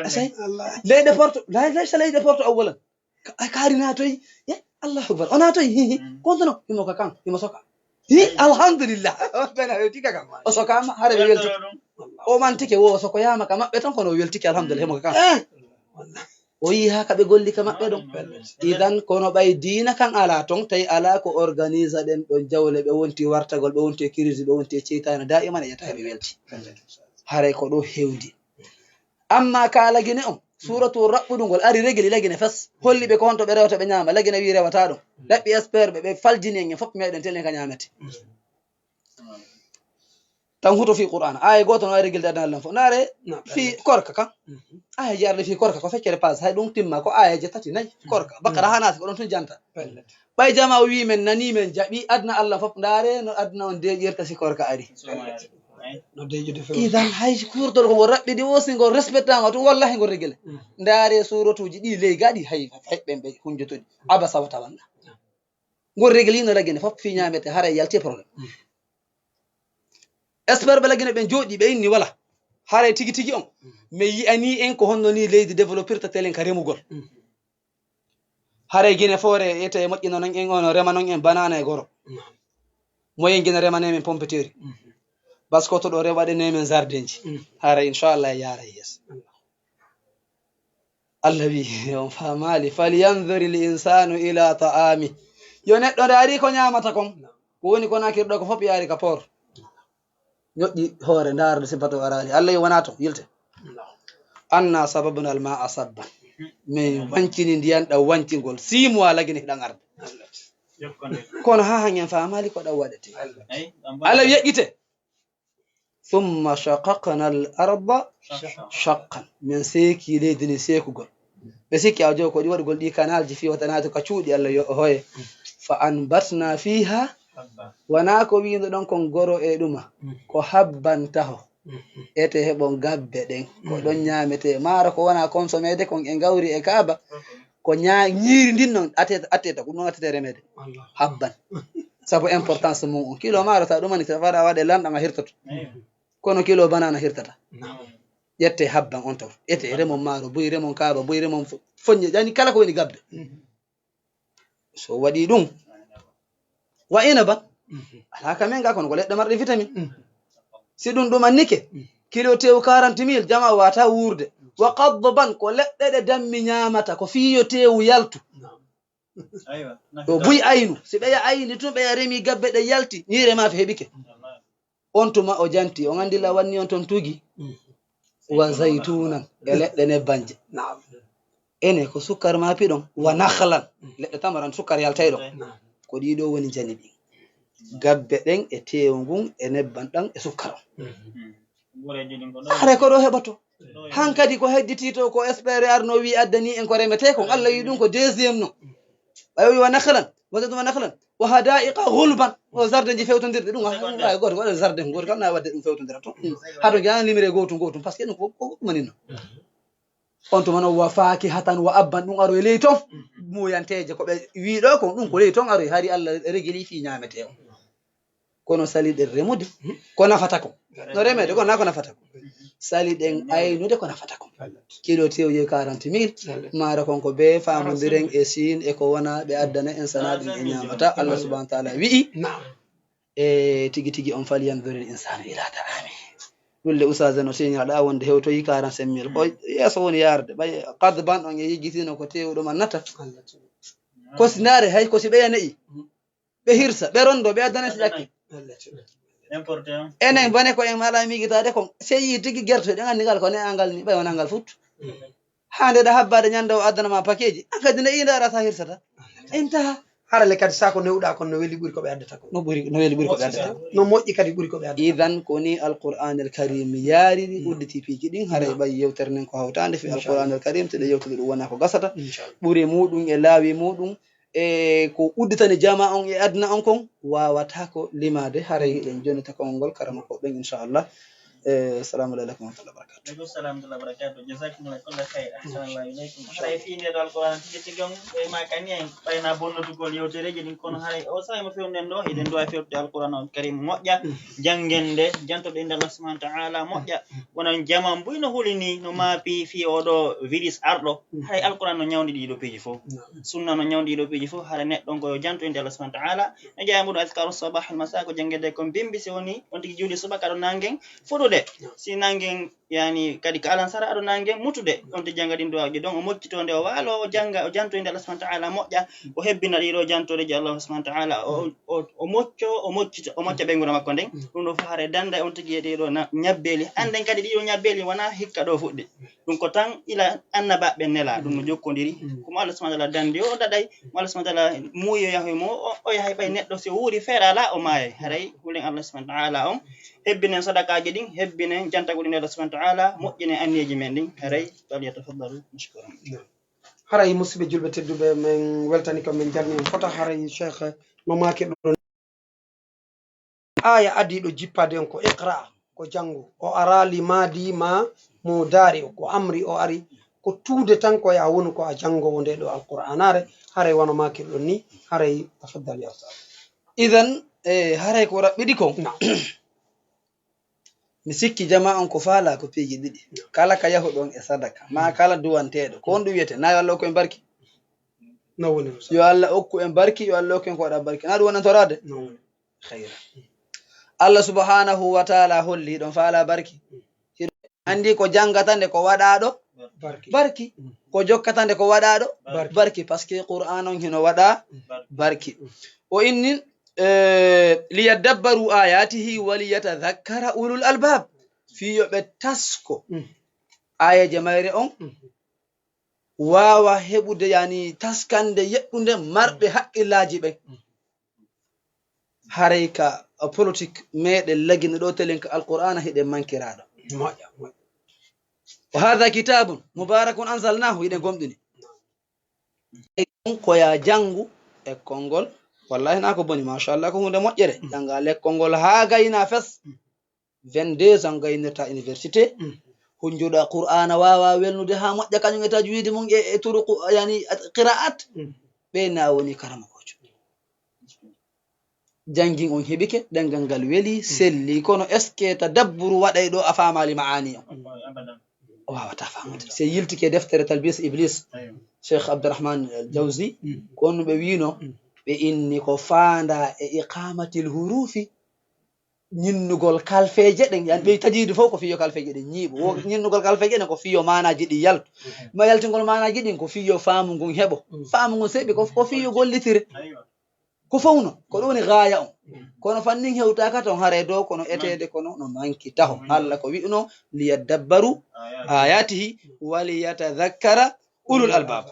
Asay. Leyɗe porto, lay, lay, sa leyɗe porto awwalan. Ka-, ay, kaari naatoyi. Ye, Allahu Akbar. O naatoyi. Hi, hi. Kontono. Himo ka kan. Himo soka. Hi, alhamdulillah. Bena hewti ka kan. O sokaama, hara ɓe welti. O mantike wo, o sokoyaama ka maɓɓe ton, kono o weltike, alhamdulillah, himo ka kan. O yii haa ka ɓe golli ka maɓɓe ɗon. Idan, kono ɓay diina kan alaa ton, tawi alaa ko organisa ɗen ɗon jawle, ɓe wonti wartagol, ɓe wonti e crise, ɓe wonti e ceytaane, daiman e ƴetta ɓe welti. Haray ko ɗo hewndi. Amma ka Lagine on, suuratu raɓɓudu ngol ari regli Lagine fes, holli ɓe ko honto ɓe rewata ɓe ñaama, Lagine wi rewata ɗum. Ɗaɓɓi expert ɓe, ɓe faljini en, en fof meɗen telen ka ñaamete. Tan huto fii Qur'aana, aaya gooto no ari regli adana lan fof. Ndaare fii korka kan. Aaya ji arde fii korka ko feccere paas, hay ɗum timma ko aayeeje tati, nayi, korka. Bakara haa Naasi ko ɗon tun janta. Ɓay jamaa o wii men nanii men jaɓi aduna Allah fof, ndaare no aduna on deeƴirta si korka ari. No deeƴude few. Idan hay kuurtol ko ngol raɓɓiɗi o, si ngol respectaama tun, wallahi ngol regele. Ndaare suuratuuji ɗi ley gaɗi hay, hay ɓen ɓe hunjotoɗi. Abasa wa tawalla. Ngol reglino Lagine fof fii ñaamete, haray yalti e problème. Expert ɓe Lagine ɓen jooɗi, ɓe inni wala. Haray tigi tigi on. Mi yi'anii en ko honno ni leydi développirta telen ka remugol. Haray Gine Foore ete moƴƴino non en, ono rema non en banana e goro. Moyen Gine remane men pompiteeri. Baskoto ɗo re-, waɗane men jardinji. Haray inchallah yaaray yeeso. Allah wi, on faamaali, "Falyanzuril insanu ila ta'ami." Yo neɗɗo ndaari ko ñaamata kon. Ko woni ko nakirɗo ko fof yaari ka poor. Ñoƴƴi hoore, ndaarde si bato araali. Allah wi, "Wonaa ton, yilte." "Anna sababna al-ma'a sabban." Min wancini ndiyan ɗan wancingol. Six mois Lagine hiɗan arde. Kono haa hangen faamaali ko ɗan waɗete. Allah wi, "Yeƴƴite." "Thumma shaqaqna al-arda shaqqan." Min seeki leydi ndi seekugol. Ɓe sikki awa jowo ko ɗi waɗugol ɗi kanaalji fii wata naatu ka cuuɗi Allah yo o hoye. "Fa anbatna fiha." Wonaa ko wiindoɗon kon goro e ɗuma. Ko habban taho. Ete heɓon gabbe ɗen. Ko ɗon ñaamete. Maaro ko wonaa consommeede kon e gawri e kaaba. Ko ñaa-, ñiiri ndin non, ateta, ateta, ko ɗum atete remeede. Habban. Sabu importance mum on. Kilo maaro sa ɗumani, sa fada waɗe lanɗan a hirtoto. Kono kilo banana hirtata. Ƴette habban on taw. Ete remon maaro, buy remon kaaba, buy remon fo-, foññe. Yani kala ko woni gabbe. So waɗi ɗum, wa inaban. Alaa ka men ga kono ko leɗɗe marɗe vitamine. Si ɗum ɗumannike, kilo tew quarante mille, jama wata wuurde. Wa qadban, ko leɗɗe ɗe dammi ñaamata, ko fii yo teewu yaltu. Ɗo buy aynu, si ɓeya ayni tun, ɓeya remi gabbe ɗe yalti, ñiire maafe heɓike. On tuma o janti, on anndi la wanni on ton tugi. Wa zaytunan, e leɗɗe nebbanje. Ene ko sukkar ma piɗon, wa nakhlan, leɗɗe tamaran sukkar yaltay ɗon. Ko ɗiɗo woni janibi. Gabbe ɗen e teewu ngun e nebban ɗan e sukkar on. Hare ko ɗo heɓoto. Hankadi ko hedditi to ko espéré arno wi addani en ko remete kon. Allah wi ɗum ko deuxième no. Ɓay o wi wa nakhlan, wa zaytunan wa nakhlan, wa hadaiqa ghulban. O zarde ji fewtondirde ɗum. Ay, goto, goto zarde ko goto kam na wadde ɗum fewtondira to. Hato jana limire gotum gotum, parce que ɗum ko, ko ɗum manino. On tuma noon wa fakihatan wa abban, ɗum aro e ley ton. Muuyanteeje ko ɓe wii ɗo kon, ɗum ko ley ton aroy, hari Allah regili fii ñaametee on. Kono sali ɗen remude, ko nafata kon. No remede kon, na ko nafata kon. Sali ɗen aynude, ko nafata kon. Kilo tew yehi quarante mille, maaro kon ko bee faamondiren e Siin e ko wona ɓe addana en sana ɗum e ñaamata. Allah subhanahu wa taala wi'i, e tigi tigi on, falyanzuril insanu ila ta'ami. Ɗulle usage no siñaɗa wonde hewtoyi quarante-cinq mille. Ko yeeso woni yarde, ɓay qadban on e yejjitino ko tewɗo mannata. Ko si ndaare hay ko si ɓeya ne'i, ɓe hirsa, ɓe rondo, ɓe addana si ƴakki. Enen bone ko en mala miigitaade kon, sey yi tigi gerte, ɗen anndi ngal ko ne'angal ni, ɓay wona ngal fut. Haa nde ɗa habbaade ñande o addana ma pakeji, an kadi ne ii ndaara sa hirsata. Intaha. Hara le kadi sa ko newɗa kon no weli ɓuri ko ɓe addata kon. No ɓuri, no weli ɓuri ko ɓe addata kon. No moƴƴi kadi ɓuri ko ɓe addata. Idan ko ni Alqur'an al Karim yaariri udditi piiji ɗin, haray ɓay yewtere nden ko hawtaande fi Alqur'an al Karim, te ɗe yewtude ɗum wona ko gasata. Ɓure muɗum e laawi muɗum, e ko udditani jama on e aduna on kon, wawata ko limaade, haray hiɗen jonnita konngol ngol karama ko ɓen, inchallah. Eh, assalamu aleykum wa rahmatullahi wa barakatuh. Aleykum salam wa rahmatullahi wa barakatuh. Jazakumullahu kulla khayr. Ahsanallahu ilaykum. Haray fii nde ɗo Alquran tigi tigi on, ɓe makani en, ɓayna bonnotugol yewtereeji ɗin, kono haray o sawi mo fewnden ɗo, eɗen duwa fewtude Alquran on Karim moƴƴa, janngende, jantoɗo innde Allah subhanahu wa ta'ala moƴƴa. Wonan jaman buy no huli ni, no maapi fii oɗo virus arɗo. Haray Alquran no ñawndi ɗiɗo piiji fof. Sunna no ñawndi ɗiɗo piiji fof, haray neɗɗo on ko yo janto innde Allah subhanahu wa ta'ala. No jeyaa mbuɗo azkaru sabah al masa ko janngede kon bimbi, si woni on tigi juuli subaka ɗo nangen fuɗude. Si nangen yani kadi ka alansara aɗo nange mutude, on ti janga ɗin duwaaji ɗon, o moccito nde o waalo, o janga, o janto innde Allah subhanahu wa ta'ala moƴƴa, o hebbina ɗiɗo jantoreji Allah subhanahu wa ta'ala, o, o, o mocco, o moccita, o mocca ɓeynguure makko nden. Ɗum ɗo fof hare danda on tigi e ɗiɗo na-, ñabbeeli. Annden kadi ɗiɗo ñabbeeli wona hikka ɗo fuɗɗi. Ɗum ko tan ila annabaaɓe nela, ɗum no jokkondiri. Ko mo Allah subhanahu wa ta'ala dandi o daɗay, mo Allah subhanahu wa ta'ala muuyo yahoy mo, o, o yahay ɓay neɗɗo si o wuuri feere ala o maayay. Haray hulen Allah subhanahu wa ta'ala on, hebbinen sadakaaji ɗin, hebbinen jantagol ɗin Allah subhanahu wa ta'ala, moƴƴinen anniyeeji men ɗin. Haray, falyatafaddalu mashkuran. Haray, musidɓe julɓe tedduɓe, men weltani ko men jarni en fota. Haray, Cheikh, no maaki ɗo, aya adiiɗo jippaade on ko iqra, ko janngo. O araali maadi ma mudaari, ko amri o ari, ko tuude tan ko ya wonu ko a janngowo nde ɗo Alqur'aanaare. Haray, wano maakirɗon ni, haray, tafaddal ya ustaz. Idan, e, haray ko raɓɓiɗi kon. Naam. Mi sikki jama on ko faala ko piiji ɗiɗi. Kala ka yahuɗon e sadaka, ma kala duwanteeɗo, ko on ɗum wiyete, na yo Allah okku en barki. No woni, ustaz. Yo Allah okku en barki, yo Allah okku en ko waɗa barki. Na ɗum wonantoraade? No woni. Khayra. Allah subhanahu wa ta'ala holli hiɗon faala barki. Hiɗon anndi ko janngata nde ko waɗaaɗo barki. Barki. Ko jokkata nde ko waɗaaɗo barki. Barki, parce que Qur'an on hino waɗa barki. O inni, eh, "Liyaddabbaru ayatihi wa liyatadhakkara ulul albab." Fii yo ɓe tasko aayeeje mayre on, waawa heɓude, yani, taskande yeɗɗunde marɓe haqqillaaji ɓen. Haray ka, uh, politique meɗen lagine ɗo telen ka Alqur'aana hiɗen mankiraaɗo. Moƴƴa, moƴƴa. "Wa hadha kitabun mubarakun anzalnahu", hiɗen gomɗini. E ɗum ko ya janngu e konngol. Wallahi na ko boni, machallah, ko huunde moƴƴere. Jannga lekkol ngol haa gayna fes. Vingt-deux ans gaynirta université. Hunjuɗa Qur'aana waawa welnude haa moƴƴa, kañum e tajwiidi mum e, e turuqu, yani, qira'at. Ɓe na woni karamokoojo. Janngin on heɓike, ɗemngal ngal weli, selli, kono est-ce que tadabburu waɗay ɗo a faamaali ma'ani on? O waawata faamude. Si yiltike deftere Talbis Iblis, Cheikh Abdurrahman Al Jawzi, ko on ɓe wiino, ɓe inni ko faanda e iqamatil hurufi. ñinnugol kalfeeje ɗen, yani ɓe tajiidi fof ko fiyo kalfeeje ɗen ñiiɓo. Wo ñinnugol kalfeeje ɗen ko fiyo maanaaji ɗin yaltu. Ma yaltingol maanaaji ɗin ko fiyo faamu ngun heɓo. Faamu ngun seɓi ko, ko fiyo gollitire. Ko fof non, ko ɗum woni gaaya on. Kono fannin hewtaaka ton haray dow kono eteede kono no manki taho. Alla ko wi'uno: "Liyaddabbaru ayatihi wa liyatadhakkara ulul albab."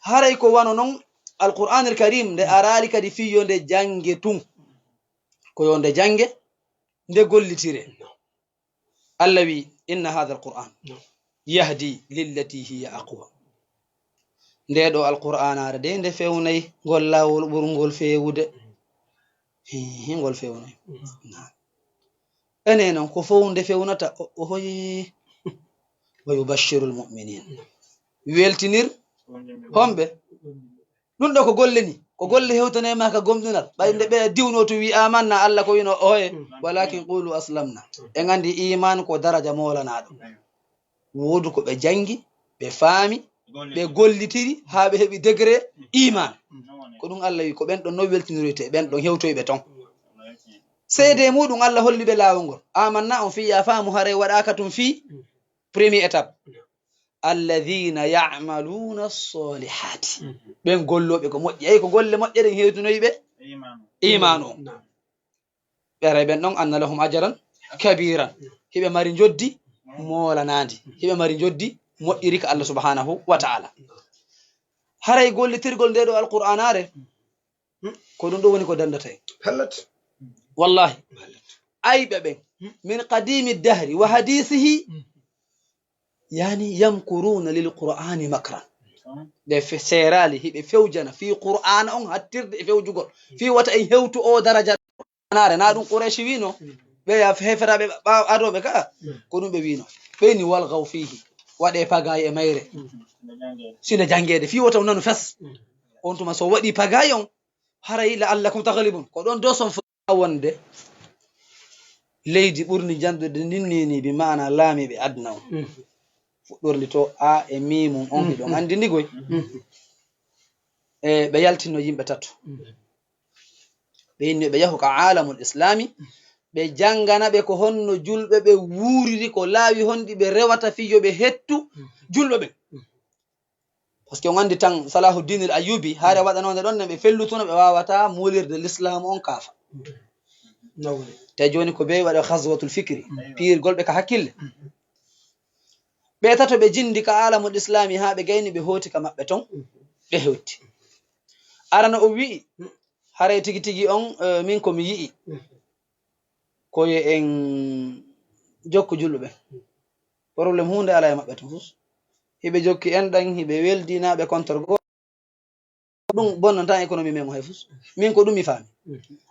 Haray ko wano non Alqur'anul Karim nde araali kadi fiyo nde jannge tun. Ko yo nde jannge, nde gollitire. Alla wi: "Inna hadha alquran yahdi lillati hiya aqwa." Nde ɗo Alqur'anaare de nde fewnay ngol laawol ɓurngol feewude. Hi, hi, ngol fewnay. Naam. Enen non ko fow nde fewnata, o, o hoyi. "Wa yubashshirul mu'minin." Weltinir homɓe? Ɗum ɗo ko golle ni, ko golle hewtanay ma ka gomɗinal. Ɓay nde ɓe diwno to wi: "Amanna," Alla ko wino: "Oye, walakin qulu aslamna." En andi iman ko daraja moolanaɗo. Woodu ko ɓe jangi, ɓe faami, ɓe gollitiri haa ɓe heɓi degré iman. Ko ɗum Alla wi ko ɓen ɗon no weltiniroyte, ɓen ɗon hewtoyɓe ton. Seede muɗum Alla holli ɓe laawol ngol. Amanna on fiya faamu haray waɗaaka tun fii premier étape. "Alladhina ya'maluna as-salihati." Ɓen gollooɓe ko moƴƴi. Ay ko golle moƴƴe ɗen hewtinoyi ɓe iman on. Naam. Ɓeray ɓen ɗon anna lahum ajaran kabiran. Hiɓe mari njoddi moolanaandi. Hiɓe mari njoddi moƴƴiri ka Allah subhanahu wa ta'ala. Haray gollitirgol nde ɗo Alqur'aanaare, ko ɗum ɗo woni ko dandata en. Hallat. Wallahi. Hallat. Ayɓe ɓen, min qadimi dahri wa hadisihi, yani, yamkuruna lil Qur'ani makran. Ɓe fe-, seeraali, hiɓe fewjana fii Qur'aana on hattirde e fewjugol. Fii wata en hewtu o daraja. Anaare, na ɗum Qurayshi wiino? Ɓe ya heferaaɓe ɓaawo adooɓe ka? Ko ɗum ɓe wiino. Ɓe ni: "Walghaw fihi." Waɗe pagaye e mayre. Si nde janngeede, fii wata on nanu fes. On tuma so waɗi pagaye on, haray la'allakum taghlibun. Ko ɗon doson fo-, wonde leydi ɓurndi janɗude ndin ni, ni bi maana laamiiɓe aduna on. Fuɗɗorndi to A e miimun on, hiɗon anndi ndi goy. E ɓe yaltino yimɓe tato. Ɓe inni ɓe yahu ka aalamul islami, ɓe janngana ɓe ko honno julɓe ɓe wuuriri, ko laawi honɗi ɓe rewata fii yo ɓe hettu julɓe ɓen. Parce que on anndi tan Salahuddin al Ayyubi, haare waɗanoonde ɗon ne ɓe fellutuna, ɓe waawata muulirde l'islam on kaafa. Nawre. Te jooni ko ɓe waɗa ghazwatul fikri, piyirgol ɓe ka hakkille. Ɓe tato ɓe jindi ka aalamul islami haa ɓe gayni ɓe hooti ka maɓɓe ton, ɓe hewti. Arano o wi'i, haray tigi tigi on, eh, min ko mi yi'i. Ko yo en jokku julɓe ɓen. Problème huunde alaa e maɓɓe ton fus. Hiɓe jokki en ɗan, hiɓe weldi na ɓe contre goo. Ɗum bonnanta économie men o hay fus. Min ko ɗum mi faami.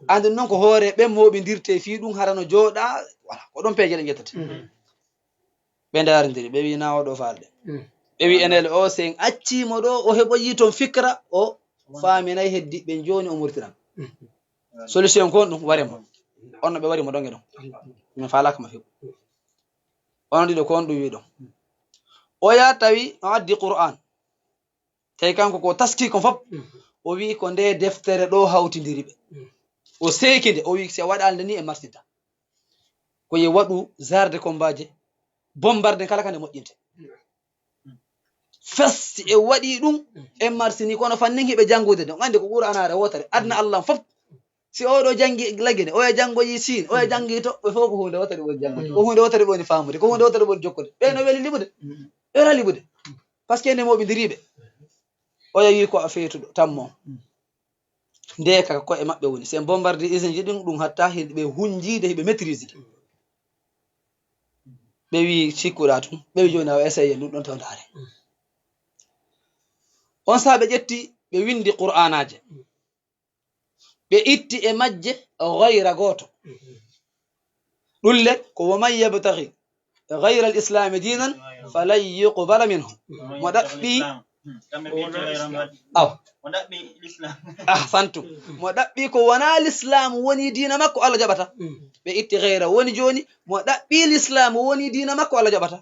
Anndi non ko hoore ɓen mooɓindirte fii ɗum harano jooɗa, voilà, ko ɗon peeje ɗe ƴettata. Ɓe ndaarindiri, ɓe wi na oɗo faalde. Ɓe wi enele o, si en accii mo ɗo, o heɓoyi ton fikra, o faaminay heddi ɓen jooni o murtiran. Solution ko on ɗum, ware mo. On no ɓe wari mo ɗon e ɗon. Min faalaaka mo few. Onon ɗiɗo ko on ɗum wi ɗon. Oya tawi o addi Qur'an. Tawi kanko ko taski kon fop. O wi ko nde deftere ɗo hawtindiri ɓe. O seeki nde, o wi si a waɗaali nde ni e marsita. Ko ye waɗu zarde kombaaje, bombarde kala kande moƴƴinte. Fes si e waɗi ɗum, en marsini kono fannin hiɓe janngude ɗum. Anndi ko Qur'aanaare wootere, aduna Allah fop. Si oɗo janngi Lagine, oya janngoyi Siin, oya janngi to, ɓe fof ko huunde wootere ɓe woni janngude. Ko huunde wootere ɓe woni faamude, ko huunde wootere ɓe woni jokkude. Ɓe no weli liɓude? Ɓe wela liɓude. Parce que nde moɓindiriiɓe. Oya wi ko a feetuɗo, tammo. Nde ka koye maɓɓe woni. Si en bombardi usine ji ɗin, ɗum hatta hiɓe hunjiide, hiɓe maîtriside. Ɓe wi cikkuɗa tun. Ɓe wi jooni awa essayé ɗum ɗon taw ndaare. On saa ɓe ƴetti, ɓe windi Qur'aanaaje. Ɓe itti e majje gayra gooto. Ɗum le ko: "Wa man yabtaghi gayra al-islami dinan falan yuqbala minhu." Mo ɗaɓɓi, aw, ahsantum. Mo ɗaɓɓi ko wona l'islam woni diina makko, Allah jaɓata. Ɓe itti gayra. Woni jooni, mo ɗaɓɓi l'islam woni diina makko, Allah jaɓata.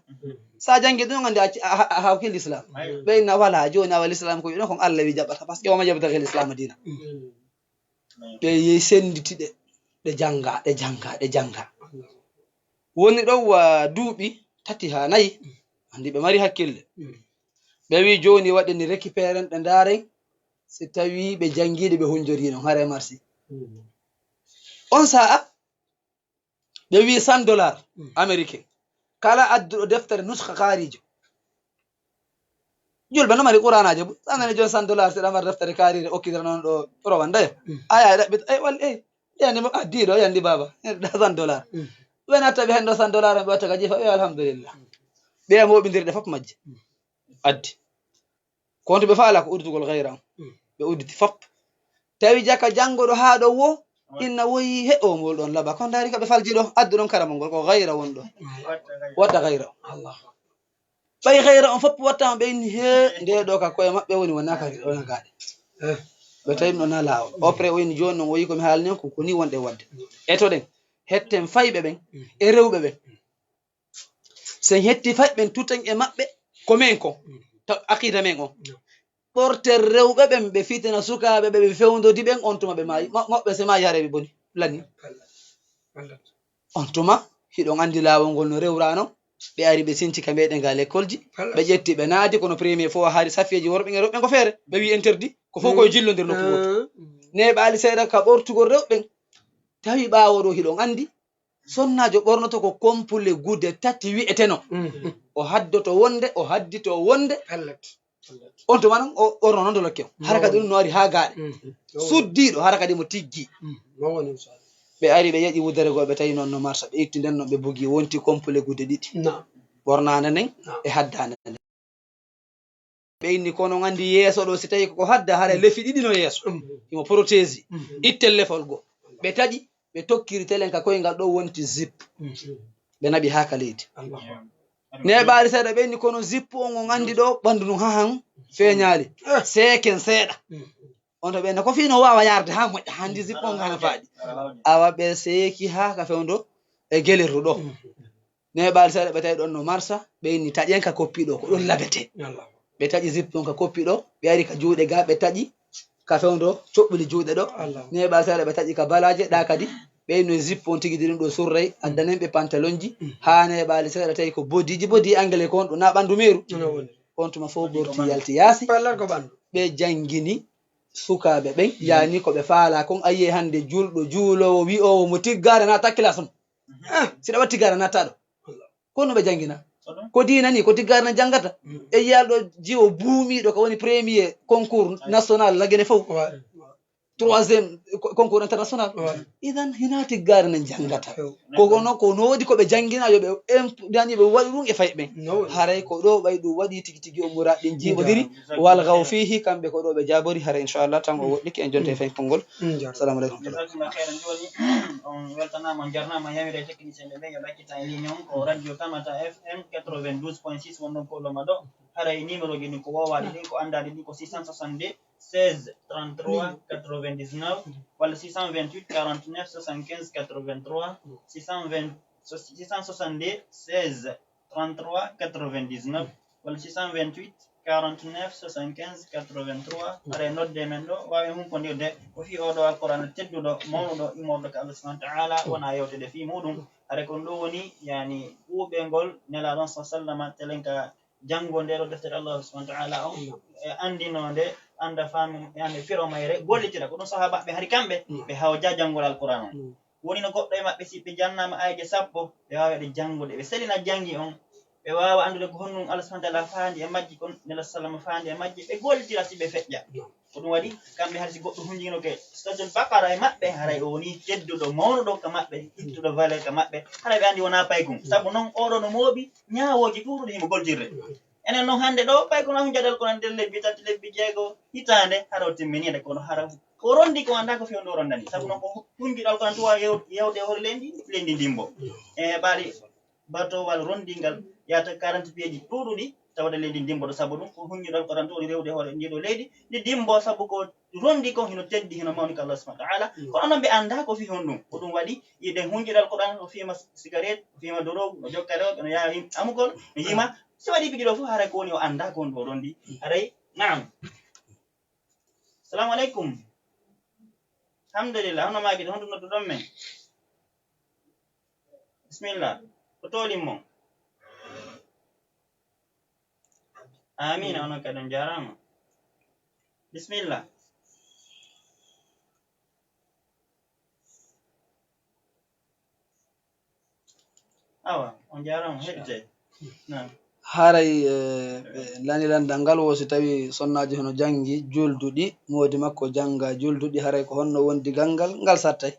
Sa janngi ɗum, anndi a, a, a hawki l'islam. Ɓe inna wala, jooni awa l'islam ko wi'uno kon Allah wi jaɓata. Parce que: "Wa man yabtaghi al-islama dinan." Ɓe yehi sennditi ɗe. Ɗe jannga, ɗe jannga, ɗe jannga. Woni ɗon wa duuɓi tati haa nayi. Anndi ɓe mari hakkille. Ɓe wi jooni waɗen ni récupérer ɓe ndaaren si tawi ɓe janngiiɗe ɓe hunjoriino hare marsi. On sa'a ɓe wi cent dollars américain. Kala adduɗo deftere nuska kaariijo. Julɓe no mari quraanaaje bu. Sa nani jooni cent dollars si ɗa mari deftere kaariire okkitira noon ɗo rowan dayo. Aya e ɗaɓɓita, ey wal ey. Yandi mo addi ɗo, yandi baaba. Ɗa cent dollars. Ɓe natta ɓe hen ɗo cent dollars ɓe watta ka jifa, ɓe alhamdulillah. Ɓe mooɓindirɗe fof majje. Addi. Kono to ɓe faala ko udditugol gayra on. Ɓe udditi fof. Tawi jaka janngo ɗo haa ɗo wo, inna woyi heɗo mol ɗon laba. Kon daari ka ɓe falji ɗo, addu ɗon karamol ngol ko gayra won ɗo. Watta gayra on. Ɓay gayra on fof wattama ɓe inni he nde ɗo ka koye maɓɓe woni wona ka ɗo nagaaɗe. Ɓe tawi ɗum ɗo na laawol. Après o inni jooni noon o yi ko mi haalni on ko, ko ni wonɗe waɗde. Etoɗen, hetten fayɓe ɓen e rewɓe ɓen. Sen hetti fayɓe ɓen tuten e maɓɓe ko men ko. Taw aqida men on. Ɓorten rewɓe ɓen ɓe fitina sukaaɓe ɓe ɓe fewndodi ɓen on tuma ɓe maayi. Mo-, moɓɓe se maayi hare ɓe boni. Lanni. On tuma hiɗon anndi laawol ngol no rewrano. Ɓe ari ɓe sinti ka meɗen ga lekkolji. Ɓe ƴetti ɓe naati kono premier fois hari safeeji worɓe e rewɓe ko feere. Ɓe wi interdit. Ko fof koye jillondir nokku gooto. Neeɓaali seeɗa ka ɓortugol rewɓe ɓen. Tawi ɓaawo ɗo hiɗon anndi. Sonnaajo ɓornoto ko kompule gude tati wi'eteno. O haddoto wonde, o haddito wonde. On tuma noon o ɓorno noon dolokke o. Hara kadi ɗum no ari haa gaaɗe. Suddiiɗo hara kadi mo tiggi. Ɓe ari ɓe yeƴi wudere goo ɓe tawi noon no marsa ɓe itti nden noon ɓe bugi wonti kompule gude ɗiɗi. Ɓornaande nden e haddaande nden. Ɓe inni kono on anndi yeeso ɗo si tawi koko hadda hara lefi ɗiɗi no yeeso. Himo protégé. Itten lefol goo. Ɓe taƴi ɓe tokkiri telen ka koyngal ɗo wonti zip. Ɓe naɓi haa ka leydi. Neeɓaali seeɗa ɓe inni kono zip on on anndi ɗo ɓanndu ndun hahan feeñaali. Seeken seeɗa. On to ɓe ko fii no waawa yaarde haa moƴƴa haa ndi zip on hana faaɗi. Awa ɓe seeki haa ka fewndo e gelirru ɗo. Neeɓaali seeɗa ɓe tawi ɗon no marsa ɓe inni taƴen ka koppi ɗo ko ɗon labete. Ɓe taƴi zip on ka koppi ɗo ɓe ari ka juuɗe ga ɓe taƴi ka fewndo coɓɓuli juuɗe ɗo. Neeɓaali seeɗa ɓe taƴi ka balaaje ɗa kadi ɓe inni zip on tigi ɗum ɗo surrey addanen ɓe pantalonji haa neeɓaali seeɗa tawi ko bodiiji bodi anglais ko on ɗum na ɓanndu meeru. On tuma fof ɓorti yalti yaasi. Ɓe janngini sukaaɓe ɓen yani ko ɓe faala kon. Ayi hannde julɗo juuloowo wi'oowo mo tiggaare naata classe mo. Siɗa waɗi tiggaare naata ɗo. Kono ɓe janngina ko diina ni ko tiggaare na janngata. E yiyalɗo jiwo buumiiɗo ko woni premier concours national lagene fof. Troisième concours international. Idan hina tiggaare na janngata. Ko kono ko noodi ko ɓe janngina yo ɓe dani ɓe waɗi ɗum e fay ɓen. Haray ko ɗo ɓay ɗum waɗi tigi tigi o muraɗ ɗin jiiɓodiri. Walgaw fiihi kamɓe ko ɗo ɓe jaabori. Haray inchallah tan o woɗɗiki en jonte e fay konngol. Assalamu aleykum. Jazakumullah khairan. Jooni on weltanaama on jarnaama yamire technicien ɓe ɓen yo ɗaccita e ligne on ko radio tamata fm quatre-vingt-douze point six wonɗon ko ɗoma ɗo. Haray numéro ji ɗin ko wowaɗi ɗin ko anndaɗi ɗin ko six cent soixante-deux seize trente-trois quatre-vingt-dix-neuf walla six cent vingt-huit quarante-neuf soixante-quinze quatre-vingt-trois six cent vingt six cent soixante-deux seize trente-trois quatre-vingt-dix-neuf walla six cent vingt-huit quarante-neuf soixante-quinze quatre-vingt-trois. Haray nodde men ɗo waawi humpondirde ko fii oɗo alqur'aana tedduɗo mawnuɗo immorde ka Allah subhanahu wa ta'ala wona yewtede fii muɗum. Haray kon ɗo woni yani ɓuuɓe ngol nelaaɗo on sa sallama telen ka janngo nde ɗo deftere Allah subhanahu wa ta'ala on e anndinoo nde annda faami yani firo mayre gollitira ko ɗum sahaabaaɓe hari kamɓe ɓe hawja janngol alqur'aana on. Woni no goɗɗo e maɓɓe si ɓe jannaama ayje sappo ɓe waawa ɗe janngude ɓe selina janngi on. Ɓe waawa anndude ko honɗum Allah subhanahu wa ta'ala faandi e majji kon nela salama faandi e majji ɓe gollitira si ɓe feƴƴa. Ko ɗum waɗi kamɓe hay si goɗɗo hunjinoke suratul baqara e maɓɓe haray o woni tedduɗo mawnuɗo ka maɓɓe ittuɗo valeur ka maɓɓe. Haray ɓe anndi wona paykun sabu noon oɗo no mooɓi ñaawooji ɗuuɗuɗi himo goltirde. Enen noon hannde ɗo paykun a hunjaɗo alquran nder lebbi tati lebbi jeego hitaande hara o timminiinde kono hara ko rondi ko annda ko fewndo rondani sabu noon ko hunjuɗo alquran tuwa yewde hoore leydi leydi ndimbo e heɓaali batowal rondingal yahata quarante pieds ji ɗuuɗuɗi tawde leydi ndimboɗo sabu ɗum ko hunñuɗo alquran to woni rewde hoore ndiɗo leydi ndi dimbo sabu ko rondi ko hino teddi hino mawni ko Allah subhanahu wa ta'ala. Kono noon ɓe annda ko fii honɗum ko ɗum waɗi yiɗen hunñuɗo alquran o fiima cigarette o fiima dorogu no jokka rewɓe no yaha amugol no yima si waɗi piiji ɗo fof haray ko woni o annda ko honɗum o rondi haray. Naam. Salamu aleykum. Alhamdulillah, hono maaki, honto nodduɗon men? Bismillah. Ko toolin mon? Amiin, onon kadi on jaaraama. Bismillah. Awa, on jaaraama, heɗitee. Naam. Haray, eh, ɓe lani landal ngal wo si tawi sonnaajo hono janngi julduɗi, moodi makko jannga julduɗi, haray ko honno wondi gal ngal, ngal sattay.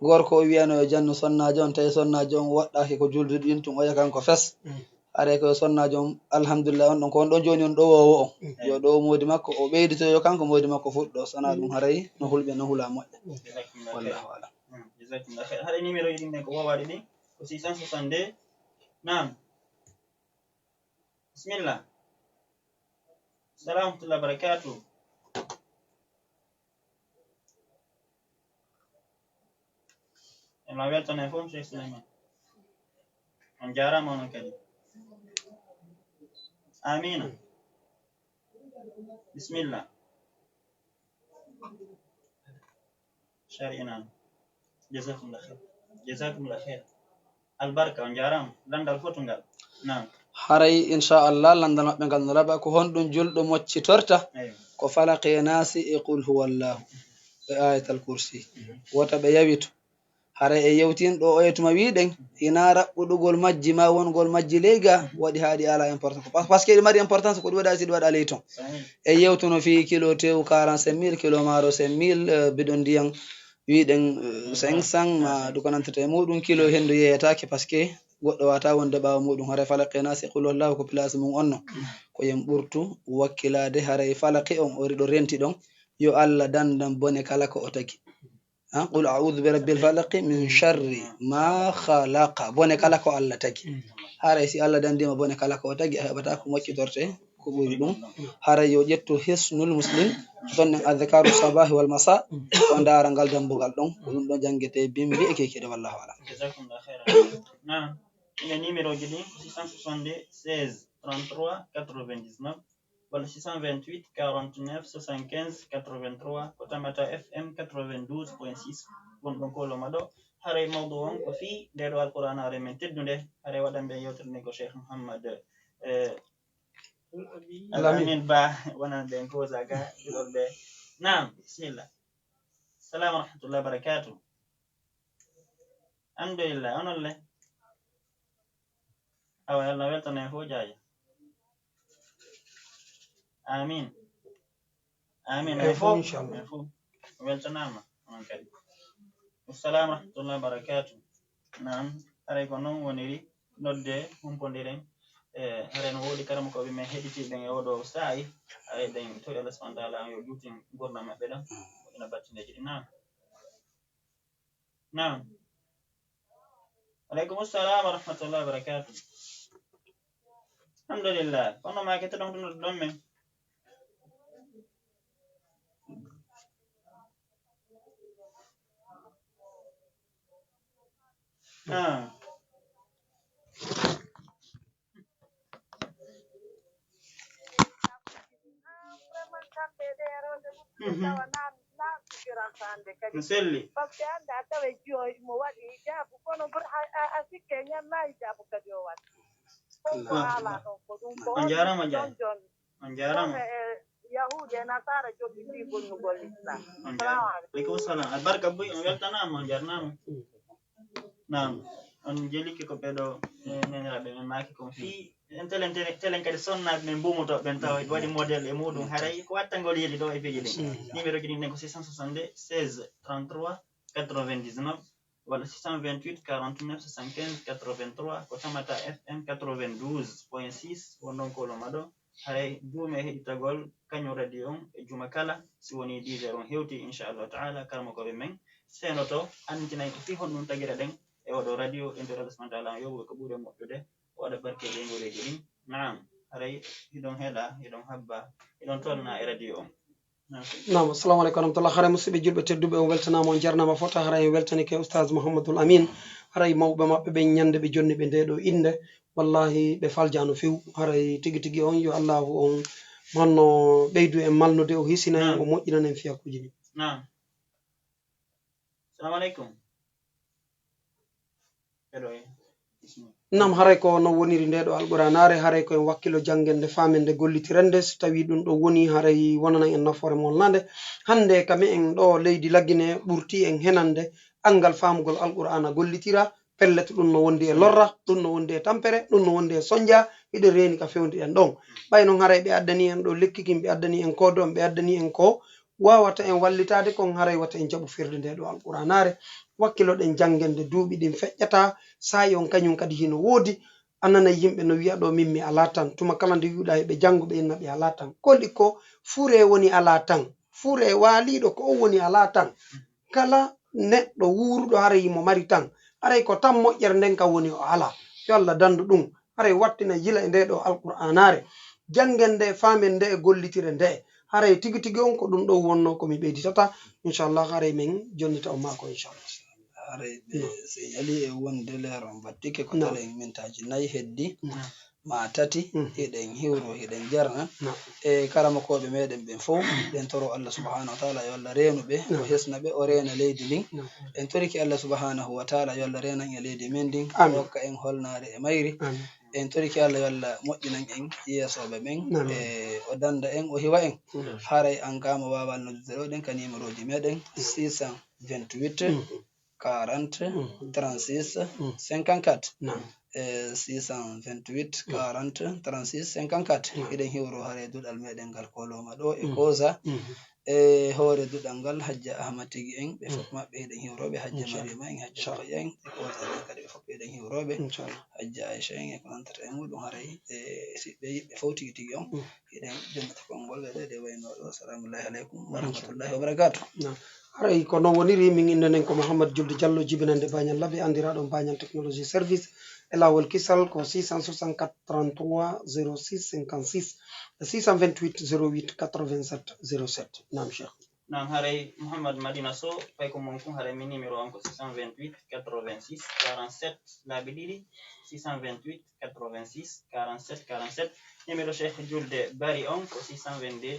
Gorko o wiyano yo jannu sonnaajo on, tawi sonnaajo on woɗɗaaki ko julduɗi ɗin tun, oya kanko fes. Mm. Haray ko sonnaajo on, alhamdulillah, on ɗon, ko on ɗon jooni on ɗowoowo on. Mm. Yo ɗowo moodi makko, o ɓeyditoyo kanko moodi makko fuɗɗo, sana ɗum haray no hulɓe, no hula moƴƴa. Mm. Wallahu a'lam. Mm, jazakumullah khair. Haray numéro ji ɗin ɗen ko wowaɗe ɗin, ko six cent soixante-deux. Naam. Bismillah. Salam wa rahmatullahi wa barakatuh. En ma weltane fof, Cheikh Souleymane. On jaaraama onon kadi. Amiina. Bismillah. Shari inan. Jazakumullah khair. Jazakumullah khair. Albarka, on jaaraama. Landal fotu ngal. Naam. Haray, inchallah, landal maɓɓe ngal no laɓa. Ko honɗum julɗo moccitorta? Eyyo. Ko falaqi e naasi e qul huwallahu. E ayatal kursi. Mhm. Wota ɓe yawito. Haray e yewtin ɗo oya tuma wiɗen, hina raɓɓuɗugol majji ma wongol majji ley ga, waɗi haa ɗi ala importance. Par-, parce que ɗi mari importance ko ɗi waɗa si ɗi waɗa ley ton. Sahih. E yewtuno fii kilo tew quarante-cinq mille, kilo maaro cinq mille, eh, bidon ndiyam wiɗen, eh, cinq cents, ma ɗum ko nantata e muɗum, kilo hendu yeyataake, parce que goɗɗo wata wonde ɓaawo muɗum. Haray falaqi e naasi e qul huwallahu ko place mum on no. Ko yen ɓurtu wakkilaade haray falaqi on o riɗo renti ɗon. Yo Allah dandan bone kala ko o tagi. Ha, qul a'udhu bi rabbil falaqi min sharri ma khalaqa. Bone kala ko Allah tagi. Mm. Haray si Allah dandima bone kala ko o tagi, a heɓata ko moƴƴitorte ko ɓuri ɗum. Haray yo ƴettu Hisnul Muslim, ɗon nen adhkaru sabahi wal masa, o ndaara ngal dambugal ɗon, ko ɗum ɗon janngete bimbi e keekede, wallahu a'lam. Jazakumullahu khairan. Naam, ine numéro ji ɗin, six cent soixante-deux, seize, trente-trois, quatre-vingt-dix-neuf. Walla six cent vingt-huit, quarante-neuf, soixante-quinze, quatre-vingt-trois, ko Tamata F M quatre-vingt-douze point six, wonɗon Koloma ɗo. Haray mawdu on ko fii nde ɗo Alqur'aanaare men teddunde, haray waɗanɓe yewtere nde ko Cheikh Mouhammad, eh, Al Amin. Al Amin Ba, wonanɓe en kosa ga, ɗiɗon ɓe. Naam, bismillah. Salam wa rahmatullahi wa barakatuh. Alhamdulillah, onon le? Awa, yo Allah weltano en fof, jaaja. Amin. Amin. En fof, inchallah. En fof. Weltanaama, onon kadi. Assalamu rahmatullahi wa barakatuh. Naam, haray ko noon woniri, nodde, humpondiren. E, haray no woodi karamokooɓe men heɗitiiɓe e oɗo saa'i. Haray ɗen, to Allah subhanahu wa ta'ala yo juutin ngurndan maɓɓe ɗan. Ina battindeeji ɗi. Naam. Naam. Aleykum assalam wa rahmatullahi wa barakatuh. Alhamdulillah. Kono ma ke tedon ɗum ɗon men. Ah. Mhm. No selli. Parce que hannde a tawa jiyo mo waɗi hijaabu, kono bur-, a, a, a sikke ñalla hijaabu kadi o waɗi. Ɗum ko haala ɗon ko ɗum ko on jaaraama, on jaaraama. Kono e Yahuudi e Nasaara jogitii gonnugol Islam. On jaaraama. Salamu aleykum. Aleykum salam. Albarka buy, on weltanaama, on jarnaama. Naam, on jelike ko ɓeɗo, eh, neniraɓe men maaki kon fii en telen, telen, telen kadi sonnaaɓe men mbuumotooɓe ɓen tawa waɗi modèle e muɗum, haray ko wattangol yeeɗi ɗo e piiji ɗin. Numéro ji ɗin ɗen ko six cent soixante-deux, seize, trente-trois, quatre-vingt-dix-neuf, walla six cent vingt-huit, quarante-neuf, soixante-quinze, quatre-vingt-trois, ko Tamata F M quatre-vingt-douze point six, wonɗon Koloma ɗo. Haray duume heɗitagol kañum radio on e juma kala, si woni dix heures on hewti, inchallahu taala, karamokooɓe men seenoto, anndintinay ko fii honɗum tagira ɗen e oɗo radio, en to Allah subhanahu wa taala, yo ko ɓuri moƴƴude, o waɗa barke e ngoreeji ɗin. Naam, haray hiɗon heɗa, hiɗon habba, hiɗon tolna e radio on. Naam. Naam, assalamu aleykum wa rahmatullah. Haray musidɓe julɓe tedduɓe, on weltanaama, on jarnaama fota. Haray en weltanike Oustaz Mouhamadoul Amine. Haray mawɓe maɓɓe ɓen ñande ɓe jonni ɓe nde ɗo innde. Wallahi ɓe faljaano few. Haray tigi tigi on yo Allahu on manno ɓeydu en malnude, o hisina en, naam, o moƴƴinan en fiyakuuji ɗin. Naam. Assalamu alaikum. Hello, eh. Bismillah. Nam, haray ko no woniri nde ɗo Alqur'anaare, haray ko en wakkilo janngende, faamende, gollitirende. So tawii ɗum ɗo woni, haray wonanan en nafoore molnaande. Hannde ka me'en ɗo leydi Lagine ɓurti en henande anngal faamugol Alqur'aana gollitira. Pellet, ɗum no wondi e lorra, ɗum no wondi e tampere, ɗum no wondi e sonja. Hiɗen reeni ka fewndi en ɗon. Ɓay non haray ɓe addani en ɗo lekki kin, ɓe addani en ko don, ɓe addani en ko waawata en wallitaade kon, haray wata en jaɓu firde nde ɗo Alqur'aanaare. Wakkiloɗen janngende, duuɓi ɗin feƴƴata, saa'i on kañum kadi hino woodi. A nanay yimɓe no wi'a ɗo, "Min mi alaa tan." Tuma kala nde wi'uɗaa yo ɓe janngu, ɓe inna ɓe alaa tan. Ko li ko fure woni alaa tan. Fure waaliiɗo ko on woni alaa tan. Kala neɗɗo wuuruɗo haray himo mari tan. Haray ko tan moƴƴere nden kan woni o alaa. Yo Allah dandu ɗum. Haray wattina yila e nde ɗo Alqur'aanaare. Janngen nde, faamen nde, gollitire nde. Haray tigi tigi on ko ɗum ɗo wonno ko mi ɓeyditata. Inchallah, haray min jonnita on maako, inchallah. Haray ɓe, no, se yali e wonde leer on battike ko, no, talen mintaaji nayi heddi, no, ma tati, mm, hiɗen hiwro, hiɗen jarna. No. E karamokooɓe meɗen ɓen fow, ɗen toro Allah subhanahu wa ta'ala yo Allah reenu ɓe, no, o hesna ɓe, o reena leydi ndin. No. En toriki Allah subhanahu wa ta'ala yo Allah reenan e leydi men ndin, amin, o hokka en holnaare e mayri. Amin. En toriki Allah yo Allah moƴƴinan en yeesooɓe ɓen, amin, e o danda en, o hiwa en. Mm. Haray an ka mo waawaa noddude ɗo ɗen ka numéroji meɗen, mm, six cent vingt-huit, mm, quarante, mm, trente-six, mm, cinquante-quatre. Naam. E six cent vingt-huit, mm, quarante, trente-six, cinquante-quatre. Naam. Hiɗen hiwro haray duɗal meɗen ngal koloma ɗo e, mm, Koza. Mm. E hoore duɗal ngal, Hajja Ahmad Tigi en, ɓe, mm, fof maɓɓe hiɗen hiwroɓe, Hajja, inchallah, Mariama en, Hajja, inchallah, Rokhaya en, e Koza ɓe kadi ɓe fof hiɗen hiwroɓe. Inchallah. Hajja Aisha en e ko nantata e muɗum, haray e siɓɓe yiɓɓe fof tigi tigi on. Mm. Hiɗen jonnata konngol ɓe ɗe, ɗe wayno ɗo. Salamullahi aleykum wa, inchallah, rahmatullahi wa barakatuh. Naam. Haray ko non woniri, min innde nden ko Mouhammad Julde Diallo, jibinande Bañal Labe, anndiraaɗo Bañal Technologie Service. E laawol kisal ko six cent soixante-quatre trente-trois zéro six cinquante-six, six cent vingt-huit zéro huit quatre-vingt-sept zéro sept. Naam, Cheikh. Naam, haray Mouhammad Madina Sow, fay ko mon kun, haray min numéro on ko six cent vingt-huit quatre-vingt-six quarante-sept, laabi ɗiɗi, six cent vingt-huit quatre-vingt-six quarante-sept quarante-sept. Numéro Cheikh Julde Bari on ko six cent vingt-deux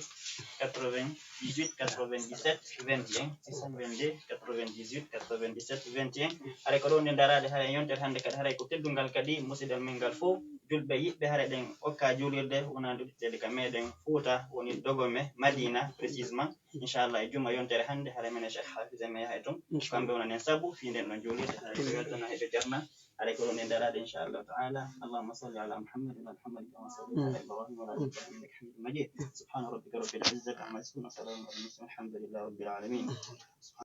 quatre-vingt-dix-huit quatre-vingt-dix-sept vingt et un, six cent vingt-deux quatre-vingt-dix-huit quatre-vingt-dix-sept vingt et un. Haray ko ɗo nde daraade, haray yontere hannde kadi, haray ko teddungal kadi, musidal men ngal fof, julɓe yiɓɓe, haray ɗen okka juulirde, wonande ɗiɗɗeede ka meɗen Fuuta, woni Dogome, Madina, précisément. Inchallah, e juma yontere hannde, haray menen Cheikh Hafiz en yaha e toon. Inchallah. Kamɓe wonani en sabu fii nden ɗon juulirde, haray ko weltana heɓe jarna. Haray ko ɗon en daraade, inchallahu ta'ala. Allahumma salli ala Muhammad wa ala Muhammad kama sallaita ala Ibrahim wa ala ali Ibrahim innaka Hamidum Majid. Subhana rabbika rabbil izzati amma yasifun wa salamun ala al mursalin walhamdulillahi rabbil alamin.